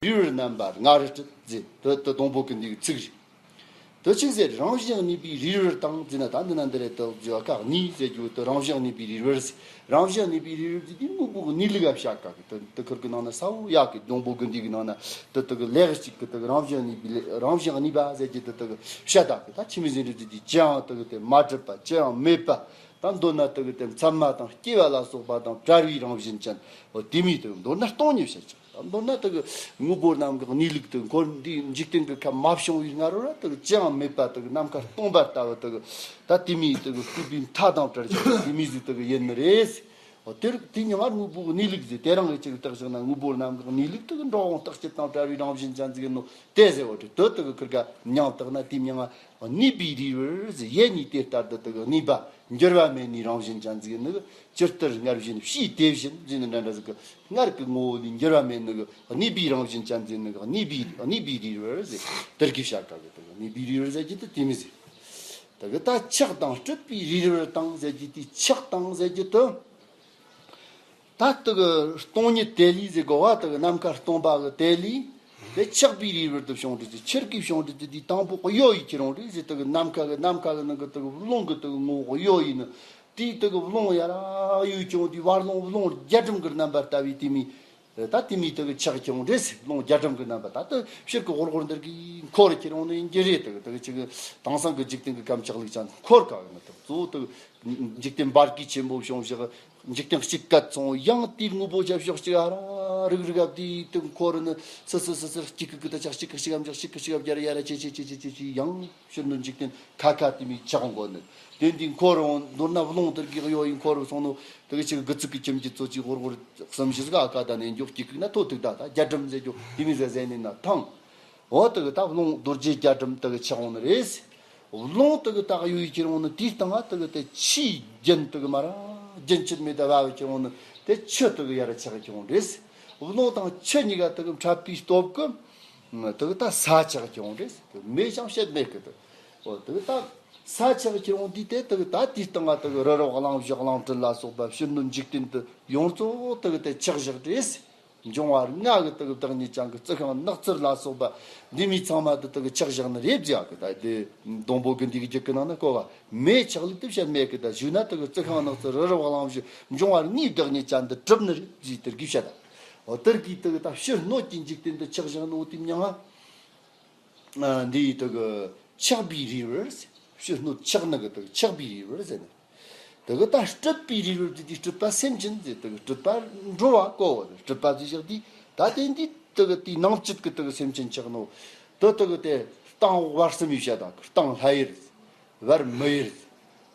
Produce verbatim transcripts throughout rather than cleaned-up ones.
རིགས་པར་རྣམ་པ་ལྔ་རུ་སྤྲད་ཟེར། དེ་དེ་སྡོང་པོ་ཀུན་བདེ་གི་ཚིག་རེད། དེ་ཅི་ཟེར། རང་བཞིན་གནས་པའི་རིགས་པར་དང་ཟེར་ན། ད་འདི་ན་འདི་རེད། དེ་ཟེར་བ་ཀ་གནས་ཟེར་རྒྱུ་དེ་རང་བཞིན་གནས་པའི་རིགས་པར་ཟེར། རང་བཞིན་གནས་པའི་རིགས་པར་ཟེར་དུས་དངོས་པོ་གི་གནས་ལུགས་ལ་བཤད་ཀ་གི། དེ་དེ་ཁུར་གི་ནང་ན་གསལ་བོ་ཡག་གི། སྡོང་པོ་ཀུན་བདེ་གི་ནང་ན་དེ་དེ་གི་ལེགས་གཅིག་གི་དེ་གི་རང་བཞིན་གནས་པའི་ལེ་རང་བཞིན་གནས་པ་ཟེར་རྒྱུ་དེ་དེ་གི་བཤད་ད་གི། ད་ཆི་མོ་ཟེར་རེད་ཟེར་དུས་ཅི་ཡང་དེ་གི་དེ་མ་གྲུབ་པ། ཅི་ཡང་མེད་པ། ད་མདོར་ན་དེ་གི་དེ་མཚན་མ་དང་སྐྱེ་བ་ལ་སོགས་པ་དང་བྲལ་བའི་རང་བཞིན་ཅན། འོ་དེ་མོ་དེ་གི་མདོར་ན་སྟོང་ཉིད་བཤད་ཀྱི། མདོར་ན་དེ་གི་དངོས་པོ་རྣམས་ཀྱི་གནས་ལུགས་དེ་འཁོར་འདས་འཇིག་རྟེན་གྱི་ཁམས་མ་བྱུང་བའི་སྔ་རོལ་ར་དེ་གི་ཅི་ཡང་མེད་པ། དེ་གི་ནམ་མཁའ་སྟོང་པ་ལྟ་བུ། དེ་གི་ད་དེ་མོ་དེ་གི་སྐུད་པའི་མཐའ་དང་བྲལ་ཞིང་དེ་མོ་ཟིག་དེ་གི་ཡིན་ནི་རེད། འོ་དེར་དེ་མྱིང་ང་དངོས་པོའི་གནས་ལུགས་ཟེར། དེ་རང་གི་ཅིག་བརྟག་བཞག་ན་དངོས་པོ་རྣམས་ཀྱི་གནས་ལུགས་དེ་གི་འགྲོ་འོང་རྟག་སྤྱི་དང་བྲལ་བའི་རང་བཞིན་ཅན་ཟིག་ཡིན་ནོ་དེ་ཟེར་བ་རེད། དེ་དེ་གི་ཁུར་ག་མྱིང་བཏགས་ན་དེ་མྱིང་ང་གནས་པའི་རིགས་པར་ཟེར། ཡེ་ནས་དེ་ལྟར་དུ་དེ་གི་གནས་པ། འགྱུར་བ་མེད་ནིའི་རང་བཞིན་ཅན་ཟིག་ནི། ཇི་ལྟར་སྔར་བཞིན་ཕྱིས་དེ་བཞིན་ཟེར་ནི་འདྲ་འདྲ་ཟིག་གི། སྔར་གྱི་ངོ་བོ་ལས་འགྱུར་བ་མེད་ནི་གི་གནས་པའི་རང་བཞིན་ཅན་ཟེར་ནི་གི། གནས་པའི་གནས་པའི་རིགས་པར་ཟེར། དེར་གི་བྱ་དཀའ་གི། དེ་གི་གནས་པའི་རིགས་པར་ཟེར་རྒྱུ་དེ་དེ་མོ་ཟིག་དེ་གི་ད་ཆགས་དང་སྲིད་པའི་རིགས་པར་དང་ཟེར་རྒྱུ་དེ། ཆགས་དང་ཟེར་རྒྱུ་དེ། ད་དེ་གི་སྟོང་ཉིད་དེ་ལས་ཟེར་གོ་བ། དེ་གི་ནམ་མཁའ་སྟོང་པ་གི་དེ་ལས་དེ་ཆགས་པའི་རིགས་པར་དུ་བྱུང་འདྲི་ཟེར། ཆི་གི་བྱུང་འདྲི་ཟེར་དུས་དང་པོ་གཡོ་ཡི་ཁྱེར་འོང་འདྲི་ཟེར། དེ་གི་ནམ་མཁའ་གི་ནམ་མཁའ་གི་ནང་གི་དེ་གི་རླུང་གི་དེ་གི་ངོ་བོ་གཡོ་ཡིན་ནི། དེའི་དེ་གི་རླུང་ཡར་གཡོ་ཁྱེར་འོང་དུས་བར་རླུང་རླུང་རྒྱ་གྲམ་གི་རྣམ་པ་ལྟ་བུའི་དེ་མོ། ད་དེ་མོ་དེ་གི་ཆགས་ཁྱེར་འོང་འདྲི་ཟེར། རླུང་རྒྱ་གྲམ་གི་རྣམ་པ། ད་དེ་ཕྱིར་གི་ཧོར་ཧོར་འདིར་གི་འཁོར་ཁྱེར་འོང་ནི་ཡིན་རྒྱུ་རེད། དེ་གི་དེ་གི་ཅིག་དེང་སང་གི་འཇིག་རྟེན་གི་ཁམས་ཆགས་ལུགས་ཅན་འཁོར་ག་གི་མི་ཐུབ། གཙོ་བོ་དེ་གི་འཇིག་རྟེན་འབར་གས་ཆེན་པོ་བྱུང་བཞག་འཇིག་རྟེན་གཅིག་བཀལ་སོང་། ཡང་དེའི་དངོས་པོ་ཆ་ཕྱོགས་གཅིག་ཨ་ར་རིག་རིག་ཨ་དེའི་དེ་འཁོར་ནི་སི་སི་སི་སི་གཅིག་གི་གི་ད་ཆ་གཅིག་གི་གཅིག་ཨམ་ཆ་གཅིག་གི་གཅིག་ཨ་རྒྱ་ར་ཡ་ར་ཆེ་ཆེ་ཆེ་ཆེ་ཆེ་ཆེ། ཡང་ཕྱིར་ནི་འཇིག་རྟེན་ཁ་ཁ་དེ་མོ་ཆགས་འགོ་ནི། དེ་འདི་འཁོར་འོང་མདོར་ན་རླུང་དེར་གི་གཡོ་ཡི་འཁོར་སོང་ནོ། དེ་གི་ཅིག་དགུ་ཚིགས་གི་ཁྱིམ་གྱི་གཙོ་ཆེ་ཧོར་ཧོར་གསུམ་བཞི་ཟིག་ཨ་ཁ་ད་ནས་འཇོག་གཅིག་གི་ན་ཐོ་ཐུག་ད་ད་རྒྱ་གྲམ་ཟེར་རྒྱུ་དེ་མོ་ཟེར་ཟེར་ནི་ན་ཐང་། འོ་དེ་གི་ད་རླུང་རྡོ་རྗེ་རྒྱ་གྲམ་དེ་གི་ཆགས་འོང་ནི་རེད། རླུང་དེ་གི་ད་གཡོ་ཡི་ཁྱེར་འོང་ནི་དེའི་སྟེང་ང་དེ་གི་དེ་ཆུའི་རྒྱུན་དེ་གི་མ་ར་རྒྱུན་ཆད་མེད་ད་བབས་ཁྱེར་འོང་ནི་དེ་ཆུ་དེ་གི་ཡར་ཆགས་ཁྱེར་འོང་རེད། རླུང་དང་ཆུ་གཉིས་ཀ་དེ་གི་འཕྲད་པའི་སྟོབས་གི་དེ་གི་ད་ས་ཆགས་ཁྱེར་འོང་རེད། མེ་ཅང་བཤད་མེད་གི་དེ། འོ་དེ་གི་ད་ས་ཆགས་ཁྱེར་འོང་དུས་དེ་དེ་གི་ད་དེའི་སྟེང་ང་དེ་གི་རི་རབ་གླིང་བཞི་གླིང་དྲུག་ལ་སོགས་པ་ཕྱིར་ནི་འཇིག་རྟེན་དེ་ཡོངས་རྫོགས་དེ་གི་དེ་ཆགས་བཞག་རེད། འབྱུང་བ་ལྔ་གི་དེ་གི་བདག་ཉིད་ཅན་གི་རྩི་ཤིང་ནགས་ཚལ་ལ་སོགས་པ་འདི་མོ་ཚང་མ་དེ་དེ་གི་ཆགས་བཞག་ནི་རེད་ཟེར་གི། ད་དེ་སྡོང་པོ་ཀུན་བདེ་གི་རྒྱུད་གི་ནང་ན་གོ་བ་མེ་ཆགས་ལུགས་དེ་བཤད་མེད་གི། ད་ཞུས་ན་དེ་གི་རྩི་ཤིང་ནགས་ཚལ་རི་རབ་གླིང་བཞི་འབྱུང་བ་ལྔའི་བདག་ཉིད་ཅན་དེ་གྲུབ་ནི་རེད་ཟེར་དེར་གི་བཤད་ད། འོ་དེར་གི་དེ་གི་ད་ཕྱིར་སྣོད་ཀྱི་འཇིག་རྟེན་དེ་ཆགས་བཞག་ནི། འོ་དེ་མྱིང་ང་འདི་དེ་གི་ཆགས་པའི་རིགས་པར་ཟེར། ཕྱིར་སྣོད་ཆགས་ནི་གི་དེ་གི་ཆགས་པའི་རིགས་པར་ཟེར་ནི། དེ་གི་ད་སྲིད་པའི་རིགས་པར་དེ་དེ་སྲིད་པ་སེམས་ཅན་ཟེར། དེ་གི་སྲིད་པ་འགྲོ་བ་གོ་བ་སྲིད་པ་ཟེར་བཞག་དེ། ད་དེ་འདི་དེ་གི་དེའི་ནང་བཅུད་གི་དེ་གི་སེམས་ཅན་ཆགས་ནོ། དེ་དེ་གི་དེ་སྟེང་འོག་བར་གསུམ་ཡོད་བཤད་ད་གི། སྟེང་ལྷ་ཡུལ་བར་མི་ཡུལ།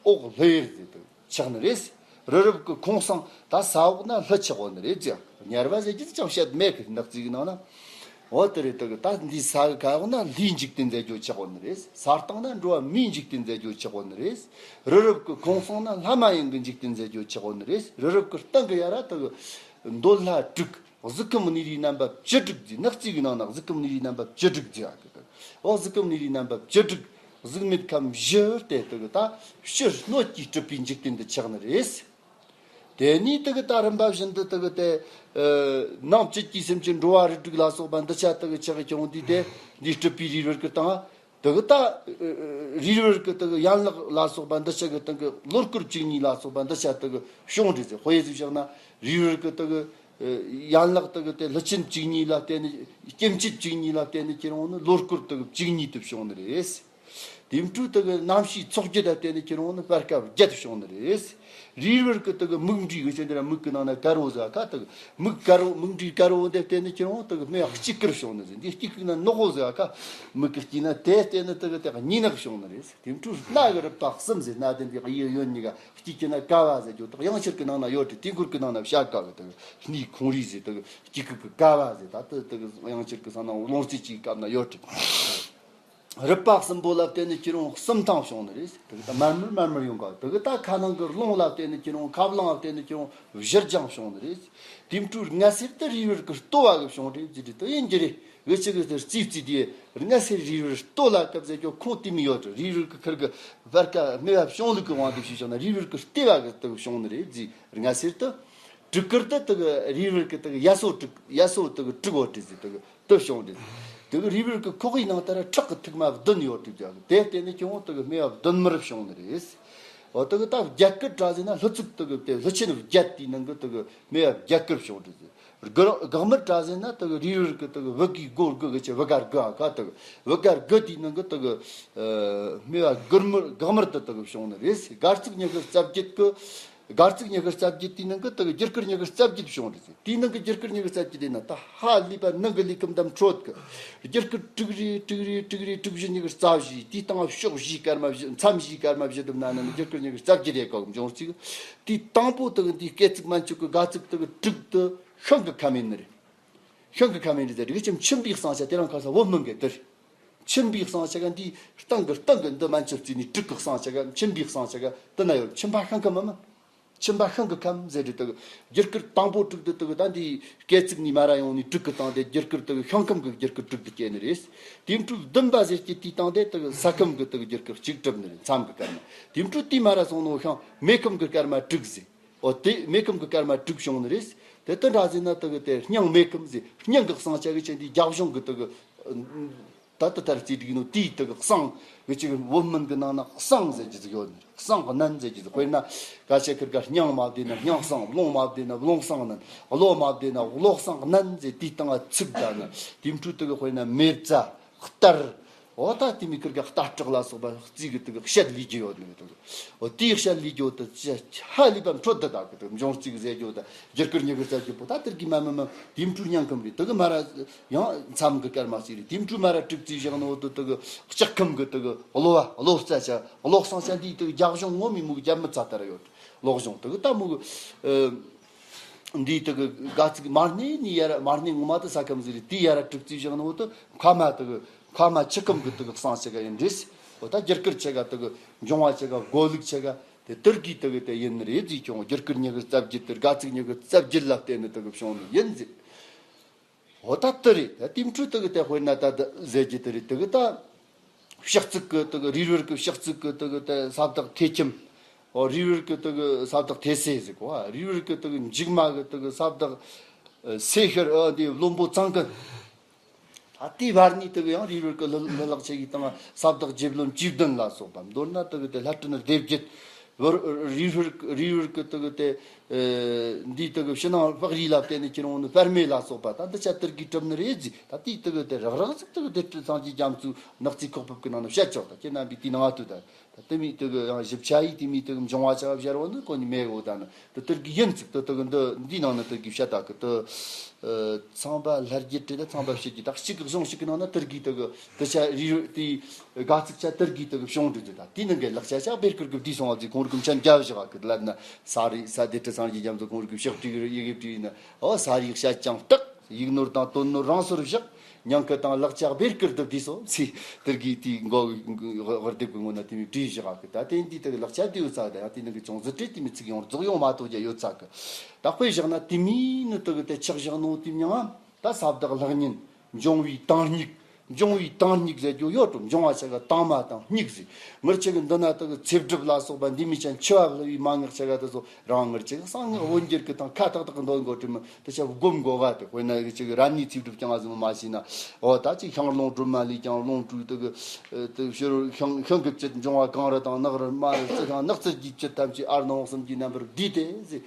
འོག་ཀླུ་ཡུལ་ཟེར་དེ་ཆགས་ནི་རེད། རི་རབ་ཀྱི་ཁོང་སྟེང་ད་ས་འོག་ན་ཀླུ་ཆགས་འོང་ནི་རེད་ཅེས། དམྱལ་བ་ཟེར་རྒྱུ་ཅང་བཤད་མེད་གི། ནག་རྩིས་ཀྱི་ནང་ན། འོ་དེ་རེད། དེ་གི་ད་འདི་ས་གི་ཁ་འོག་ན་ལྷའི་འཇིག་རྟེན་མཛད་རྒྱུ་ཆགས་འོང་ནི་རེད། ས་སྟེང་ན་འགྲོ་བ་མིའི་འཇིག་རྟེན་མཛད་རྒྱུ་ཆགས་འོང་ནི་རེད། རི་རབ་ཀྱི་ཁོང་སྟེང་ན་ལྷ་མ་ཡིན་གྱི་འཇིག་རྟེན་མཛད་རྒྱུ་ཆགས་འོང་ནི་རེད། རི་རབ་ཀྱི་སྟེང་གི་ཡ་ར་དེ་གི་འདོད་ལྷ་དྲུག་གཟུགས་ཁམས་གནས་རིགས་རྣམ་པ་བཅུ་དྲུག་ཟེར། ནག་རྩིས་ཀྱི་ནང་ན་གཟུགས་ཁམས་གནས་རིགས་རྣམ་པ་བཅུ་དྲུག་ཟེར་བ་གི། འོ་གཟུགས་ཁམས་གནས་རིགས་རྣམ་པ་བཅུ་དྲུག་གཟུགས་མེད་ཁམས་བཞི་སྟེ་དེ་གི་ད་ཕྱིར་སྣོད་ཀྱིས་གྲུབ་པའི་འཇིག་རྟེན་དུ་ཆགས་ནི་རེད། དེ་ནས་དེ་གི་ད་རིམ་པ་བཞིན་དུ་དེ་གི་དེ་ནང་བཅུད་ཀྱི་སེམས་ཅན་འགྲོ་བ་རིགས་དྲུག་ལ་སོགས་པ་འདི་ཆ་དེ་གི་ཆགས་ཀྱི་འོང་དུས་དེ་འདི་སྲིད་པའི་རིགས་པར་གི་སྟེང་དེ་གི་ད་རིགས་པར་གི་དེ་གི་ཡན་ལག་ལ་སོགས་པ་འདི་ཆ་གི་སྟེང་གི་ལོ་སྐོར་བཅུ་གཉིས་ལ་སོགས་པ་འདི་ཆ་དེ་གི་བྱུང་འདྲི་ཟེར། དཔེ་ཟིག་བཞག་ན་རིགས་པར་གི་དེ་གི་ཡན་ལག་དེ་གི་དེ་ལྷུ་ཆེན་བཅུ་གཉིས་ལ་བརྟེན་ནས་སྐྱེ་མཆེད་བཅུ་གཉིས་ལ་བརྟེན་ནས་ཁྱེར་འོང་ནི་ལོ་སྐོར་དེ་གི་བཅུ་གཉིས་དེ་བྱུང་ནི་རེད། དེ་འཕྲོས་དེ་གི་རྣམ་ཤེས་ཚོགས་བརྒྱད་ལ་བརྟེན་ནས་ཁྱེར་འོང་ནི་བར་སྐབས་བརྒྱད་བྱུང་ནི་རེད། རིགས་པར་གི་དེ་གི་མིག་འབྲས་གི་ཆེན་དེ་ར་མིག་གི་ནང་ན་དཀར་བོ་ཟེར་ཁ། དེ་གི་མིག་དཀར་བོ་མིག་འབྲས་དཀར་བོ་འདི་བརྟེན་ནས་ཁྱེར་འོང་དེ་གི་སྨྲེ་བ་གཅིག་གིར་བྱུང་ནི་རེད། འདི་གཅིག་གི་ན་ནག་པོ་ཟེར་ཁ། མིག་གི་དཀྱིལ་ན་དེ་བརྟེན་ནས་དེ་གི་དེ་གི་གཉིས་ནག་བྱུང་ནི་རེད། དེ་འཕྲོས་སྣ་གི་རིག་པ་གསུམ་ཟེར། སྣ་དེ་འདི་གཡས་གཡོན་གཉིས་ཀ། དཀྱིལ་གྱི་ན་ཀ་བ་ཟེར་རྒྱུ་དག་དབྱངས་འཁྱེར་གི་ནང་ན་ཡོད་དེ། དེ་མགུར་གི་ནང་ན་བྱ་དཀའ་གི། དེ་གི་སྣའི་ཁོང་རིས་ཟེར། དེ་གི་དཀྱིལ་ཁུག་གི་ཀ་བ་ཟེར། ད་དེ་དེ་གི་དབྱངས་འཁྱེར་གི་ས་ནང་ཀློང་རྩེ་གཅིག་སྐབས་ན་ཡོད་དེ། རིག་པ་གསུམ་པོ་ལ་བརྟེན་ནས་ཁྱེར་འོང་གསུམ་ཐང་བྱུང་ནི་རེད། དེ་གི་ད་མར་མར་མར་མར་ཡོང་ག། དེ་གི་ད་ཁ་ནང་གི་རླུང་ལ་བརྟེན་ནས་ཁྱེར་འོང་། ཁ་རླངས་ལ་བརྟེན་ནས་ཁྱེར་འོང་བཞུར་རྒྱངས་བྱུང་ནི་རེད། དེ་འཕྲོས་སྔ་སེར་དུ་རིགས་པར་གི་ལྟོ་བ་གི་བྱུང་རེད་ཟེར་དེ་ཡིན་གྱི་རེད། འུ་ཅག་གི་དེ་རྩིས་རྩིས་དེ་སྔ་སེར་རིགས་པར་ལྟོ་ལ་སྐབས་ཟེར་རྒྱུ་ཁུངས་དེ་མོ་ཡོད་རེད། རིགས་པར་གི་ཁུར་གི་བར་ཀ་སྨྲེ་བ་བྱུང་ལུགས་གི་དབང་དུ་ཞུས་བྱུང་ན་རིགས་པར་གི་ལྟེ་བ་གི་དེ་བྱུང་ནི་རེད་ཟེར། སྔ་སེར་དུ། སྤྲུལ་སྐུར་དུ་དུ་གི་རི་བུར་གི་དུ་གི་ཡ་སོ་དྲུག་ཡ་སོ་དུ་གི་དྲུག་འོ་དྲི་ཟི་དུ་གི་དུ་བྱུང་དྲི་ཟི། དུ་གི་རི་བུར་གི་ཁོག་གི་ནང་ལྟར་ཁྲག་གི་ཐིགས་མ་བདུན་ཡོད་དྲི་ཟི། དེ་བརྟེན་ནས་ཀྱང་དུ་གི་སྨེ་བ་བདུན་མར་བྱུང་ནི་རེད། འོ་དུ་གི་ད་བརྒྱད་དཀར་དྲ་ཟི་ན་ལྷུ་ཚིགས་དུ་གི་དེ་ལྷུ་ཆེན་བརྒྱད་དེའི་ནང་གི་དུ་གི་སྨེ་བ་བརྒྱད་དཀར་བྱུང་དྲི་ཟི། དགུ་དགག་མར་དྲ་ཟི་ན་དུ་གི་རི་བུར་གི་དུ་གི་བུ་གི་སྒོ་དགུ་གི་ཆེ་བུ་གར་དགུ་ཨ་ཁ་དུ་གི་བུ་གར་དགུ་དེའི་ནང་གི་དུ་གི་སྨེ་བ་དགུ་མར་དགག་མར་དུ་དུ་གི་བྱུང་ནི་རེད། སྒར་ཚིགས་ཉི་ཤུ་རྩ་བརྒྱད་གི་སྒར་ཚིགས་ཉི་ཤུ་རྩ་བརྒྱད་དེའི་ནང་གི་དག་རྒྱུ་སྐར་ཉི་ཤུ་རྩ་བརྒྱད་བྱུང་རེད་ཟེར། དེའི་ནང་གི་རྒྱུ་སྐར་ཉི་ཤུ་རྩ་བརྒྱད་དེ་ན་ད་ཧ་ལས་པ་ནང་གི་ལས་ཁུངས་དམ་འཕྲོད་གི། རྒྱུ་སྐར་དྲུག་རེ་དྲུག་རེ་དྲུག་རེ་དྲུག་བཞི་ཉི་ཤུ་རྩ་བཞི་དེའི་སྟེང་ཕྱོགས་བཞིའི་སྐར་མ་བཞི། མཚམས་བཞིའི་སྐར་མ་བཞི་དུ་ན་ན་ནི་རྒྱུ་སྐར་ཉི་ཤུ་རྩ་བརྒྱད་རེ་གོ་འབྱུང་རྩིས། དེའི་དང་པོ་དག་འདིའི་སྐེ་ཚིགས་མན་ཆོད་གི་སྒ་ཚིགས་དག་དྲུག་དུ་ཤིང་གི་ཁམས་ཡིན་ནི་རེད། ཤིང་གི་ཁམས་ཡིན་རེད་ཟེར་རིགས་ཀྱི་མཆིན་པའི་གསང་ཆ་དེ་རང་ཁ་ས་བོད་སྨན་གི་དེ་རེད། མཆིན་པའི་གསང་ཆ་ག་འདི་སྟེང་གི་སྟེང་གི་འདི་མན་ཆོད་རྩིས་ནས་དྲུག་གི་གསང་ཆ་ག་མཆིན་པའི་གསང་ཆ་ག་དེ་ན་ཡོད། མཆིན་པ་ཤིང་གི་མ་མ། མཆིན་པ་ཤིང་གི་ཁམས་ཟེར་རེད་དུ། རྒྱུ་སྐར་དང་པོ་དྲུག་དུ་དུ་ད་འདི་སྐེ་ཚིགས་ནས་མ་ར་ཡོང་ནས་དྲུག་གི་སྟེང་དེ་རྒྱུ་སྐར་དུ་ཤིང་ཁམས་གི་རྒྱུ་སྐར་དྲུག་དུ་སྐྱེས་ནི་རེད། དེ་འཕྲོས་བདུན་པ་ཟེར་གྱི་དེའི་སྟེང་དེ་དུ་ས་ཁམས་གི་དུ་རྒྱུ་སྐར་གཅིག་གྲུབ་ནི་རེད། མཚམས་གི་སྐར་མ་དེ་འཕྲོས་དེ་མ་ར་སོང་ནོ་ཤིང་མེ་ཁམས་གི་སྐར་མ་དྲུག་ཟེར། འོ་དེ་མེ་ཁམས་གི་སྐར་མ་དྲུག་བྱུང་ནི་རེད། དེ་དུ་འདྲ་ཟེར་ན་དུ་གི་དེ་སྙིང་མེ་ཁམས་ཟེར། སྙིང་གི་གསང་ཆ་གི་ཆེན་དེའི་རྒྱ་གཞུང་གི་དུ་གི་ད་ལྟ་ལྟར་རྩིས་སྒྲིག་ནོ་དེའི་དུ་གི་གསང་གི་ཅིག་བོད་སྨན་གི་ནང་ན་གསང་ཟེར་གྱི་ཟིག་ཡོད་ནི། གསང་གི་སྣན་ཟེར་གྱི་ཟིག། དཔེར་ན་ཀ་ཤ་ཁིར་ཀ་སྙིང་མ་བདེ་ན་སྙིང་གསང་། རླུང་མ་བདེ་ན་རླུང་གསང་སྣན། གློ་མ་བདེ་ན་གློ་གསང་སྣན་ཟེར། དེའི་སྟེང་ང་ཚིག་ད་ན་དེ་འཕྲོས་དུ་གི་དཔེར་ན་མེ་བཙའ་གཏར། འོ་ད་དེ་མི་ཁིར་ཀ་གཏར་དྲག་ལ་སོགས་པ་རྩིས་གི་དུ་གི་བཤད་ལས་རྒྱུ་ཡོད་ནི་དུ་གི། འོ་དེའི་བཤད་ལས་རྒྱུ་དུ་ཧ་ལས་པ་འཕྲོད་དུ་ད་གི་དུ་འབྱུང་རྩིས་གི་ཟེར་རྒྱུ་དུ་རྒྱུ་སྐར་ཉི་ཤུ་རྩ་བརྒྱད་པོ་ད་དེར་གི་མ་མ་མ་དེ་འཕྲོས་སྙིང་ཁམས་རེད། དུ་གི་མ་ར་ཡང་མཚམས་ཀྱི་སྐར་མ་གཅིག་རེད། དེ་འཕྲོས་མ་ར་དྲུག་ཙམ་བཞག་ནོ་དུ་དུ་གི་ལྕགས་ཁམས་ཀྱི་དུ་གི་གློ་བ་གློ་རྩ་ཆ་གློ་གསང་ཆ་འདིའི་དུ་གི་རྒྱ་གཞུང་ངོ་མི་མུག་རྒྱ་མི་ཚ་ལྟར་ཡོད། གློ་གཞུང་དུ་གི་ད་མུ་གི་འདིའི་དུ་གི་སྒ་ཚིགས་མར་སྣེ་ནི་ཡར་མར་སྣེ་ངོ་མ་དུ་ས་ཁམས་ཟེར་རེད། དེ་ཡར་དྲུག་ཙམ་བཞག་ནོ་དུ་མཁལ་མ་དུ་གི་མཁལ་མ་ཆུ་ཁམས་ཀྱི་དུ་གི་གསང་ཆ་ག་ཡིན་རེད། འོ་ད་རྒྱུ་སྐར་ཆ་ག་དུ་གི་འབྱུང་བ་ཆ་ག་སྒོ་ལུགས་ཆ་ག་དེ་དུར་གི་དུ་གི་དེ་ཡིན་རེད་ཟིག་ཀྱང་རྒྱུ་སྐར་ཉི་ཤུ་རྩ་བརྒྱད་དུ་སྒ་ཚིགས་ཉི་ཤུ་རྩ་བརྒྱད་ལ་བརྟེན་ནས་དུ་གི་བྱུང་ནི་ཡིན་ཟིག། འོ་ད་དེ་རེད། ད་དེ་འཕྲོས་དེ་གི་དེ་དཔེར་ན་ད་ད་ཟེར་གྱི་དེ་རེད། དེ་གི་ད་ཕྱག་ཚིགས་གི་དེ་གི་རི་བུར་གི་ཕྱག་ཚིགས་གི་དེ་གི་དེ་ས་བདག་ཐེ་ཁྱིམ། འོ་རི་བུར་གི་དེ་གི་ས་བདག་ཐེ་སེ་ཟེར་གོ། རི་བུར་གི་དེ་གི་མཇུག་མ་གི་དེ་གི་ས་བདག་སེ་ཤར། འོ་དེ་བློན་པོ་གཙང་ཀུན། ད་དེའི་བར་ནས་དེ་གི་ཡང་རི་བུར་གི་ལྷུ་ལྷུ་ལག་ཆེ་གི་སྟེང་ས་བདག་རྗེ་བློན་བཅུ་བདུན་ལ་སོགས་པ། མདོར་ན་དེ་གི་དེ་ལྷ་སྤྲིན་སྡེ་བརྒྱད། བུར་རི་བུར་རི་བུར་གི་དེ་གི་དེ་ཨེ་འདིའི་དེ་གི་ཕྱི་ནང་སྤགས་རི་ལ་བརྟེན་ནས་ཁྱེར་འོང་ནི་པར་མེ་ལ་སོགས་པ། ད་འདི་ཆ་དུར་གིས་གྲུབ་ནི་རེད་ཟེར། ད་དེའི་དེ་གི་དེ་རག་རག་ཟིག་དེ་གི་དེ་སྤྲུལ་སངས་རྒྱས་རྒྱ་མཚོའི་ནག་རྩིས་ཁོག་ཕུབ་གི་ནང་ན་བཤད་ཆོག། ད་ཁྱེད་རྣམ་པས་དེའི་ནང་ང་ལྟོས། ད་ད་དེ་མི་དེ་གི་ཡང་ཞིབ་ཆ་ཡིས་དེ་མི་དེ་གི་འབྱུང་བ་ཆ་བ་བཞར་བ་ནི་ཁོ་ནི་མེད་འོ། ད་ནི་དེ་དུར་གིས་ཡིན་ཚིག་དེ་དེ་གི་འདི་འདིའི་ནང་ན་དུར་གིས་བཤད། ད་གི་དེ་ཚངས་པ་ལྷ་བརྒྱད་དེ་ད་ཚངས་པ་བྱེད་ཀྱི་ད་གཅིག་གི་གཞུང་ཞིག་གི་ནང་ན་དུར་གིས་དེ་གི་དེ་ཆ་རི་དེའི་དགའ་ཚིག་ཆ་དུར་གིས་དེ་གི་བྱུང་འདུག་ཟེར། ད་དེའི་ནང་གི་ལག་ཆ་ཆ་བེར་ཀུར་གི་བསྡུས་སོང་བ་ཟིག། ཁོང་རིག་མཆན་རྒྱབ་བཞག་གི་ལབ་ན། ས་རི་ས་དེ་ཏྲི་སངས་རྒྱས་རྒྱ་མཚོ་ཁོང་རིག་ཕྱག་བྲིས་ཡི་གེ་བྲིས་ན། འོ་ས་རིག་བཤད་ཀྱང་སྟག་ཡིག་ནོར་དང་དོན་ནོར་རང་སོར་བཞག། ཉང་ཁུ་དང་ལག་ཆ་བེར་ཀུར་དུ་བསྡུས་སོ་ཟེར། དུར་གིས་དེའི་མགོ་ཧོར་དེབ་ཀྱི་ངོ་ན་དེ་མི་བྲིས་བཞག་གི། ད་དེ་འདི་དེ་གི་ལག་ཆ་བསྡུས་ཡོད་ཚ། ད་ཡང་དེ་ནང་གི་ཅུང་ཟད་བྲིས་དེ་མི་ཚིག་ཡོང་རྫོགས་ཡོང་མ་གཏོགས་རྒྱ་ཡོད་ཚ་གི། ད་དཔེ་བཞག་ན་དེ་མི་ནི་དེ་གི་དེ་ཆག་བཞག་ནོ་དེ་མྱང་ད་ས་བདག་ལྷག་ཉིན། འབྱུང་བའི་དྭངས་སྙིགས། འབྱུང་བའི་དྭངས་སྙིགས་ཟེར་རྒྱུ་ཡོད་དོ། འབྱུང་བ་ཆ་ག་དྭངས་མ་དང་སྙིགས་ཟེར། ངར་ཆ་གི་འདི་ན་དག་ཚེ་སྒྲིབ་ལ་སོགས་པ་འདི་མི་ཅན་འཆི་བ་བསླུ་བའི་མན་ངག་ཆ་ག་དེ་ཚོ་རང་ངར་ཆ་གི་གསང་སྔགས་འོད་འགྱུར་གི་དང་ཁ་ཏག་ཏག་གི་འདོན་དགོས་དྲི་མི་དེ་ཆ་སྒོམ་དགོས་ག། དེ་དཔེར་ན་ཡི་ཆ་གི་ར་ནི་ཚེ་སྒྲིབ་ཀྱང་ང་ཟིན་མ་ཤེས་ན། འོ་ད་ཅིག་ཤིང་རླུང་སྒྲོལ་མ་ལས་ཀྱང་རླུང་བྲོས་དེ་གི་དེ་ཕྱི་རོལ་ཤིང་ཤིང་གི་བཅུད་འབྱུང་བ་གངས་རི་དང་ནགས་རི་རྨ་རི་རྩི་ཤིང་ནགས་ཚལ་གྱི་བཅུད་ཐམས་ཅད་ཨར་ནི་ཧོང་གསུམ་གྱི་རྣམ་པར་བསྡུས་ཏེ་ཟེར།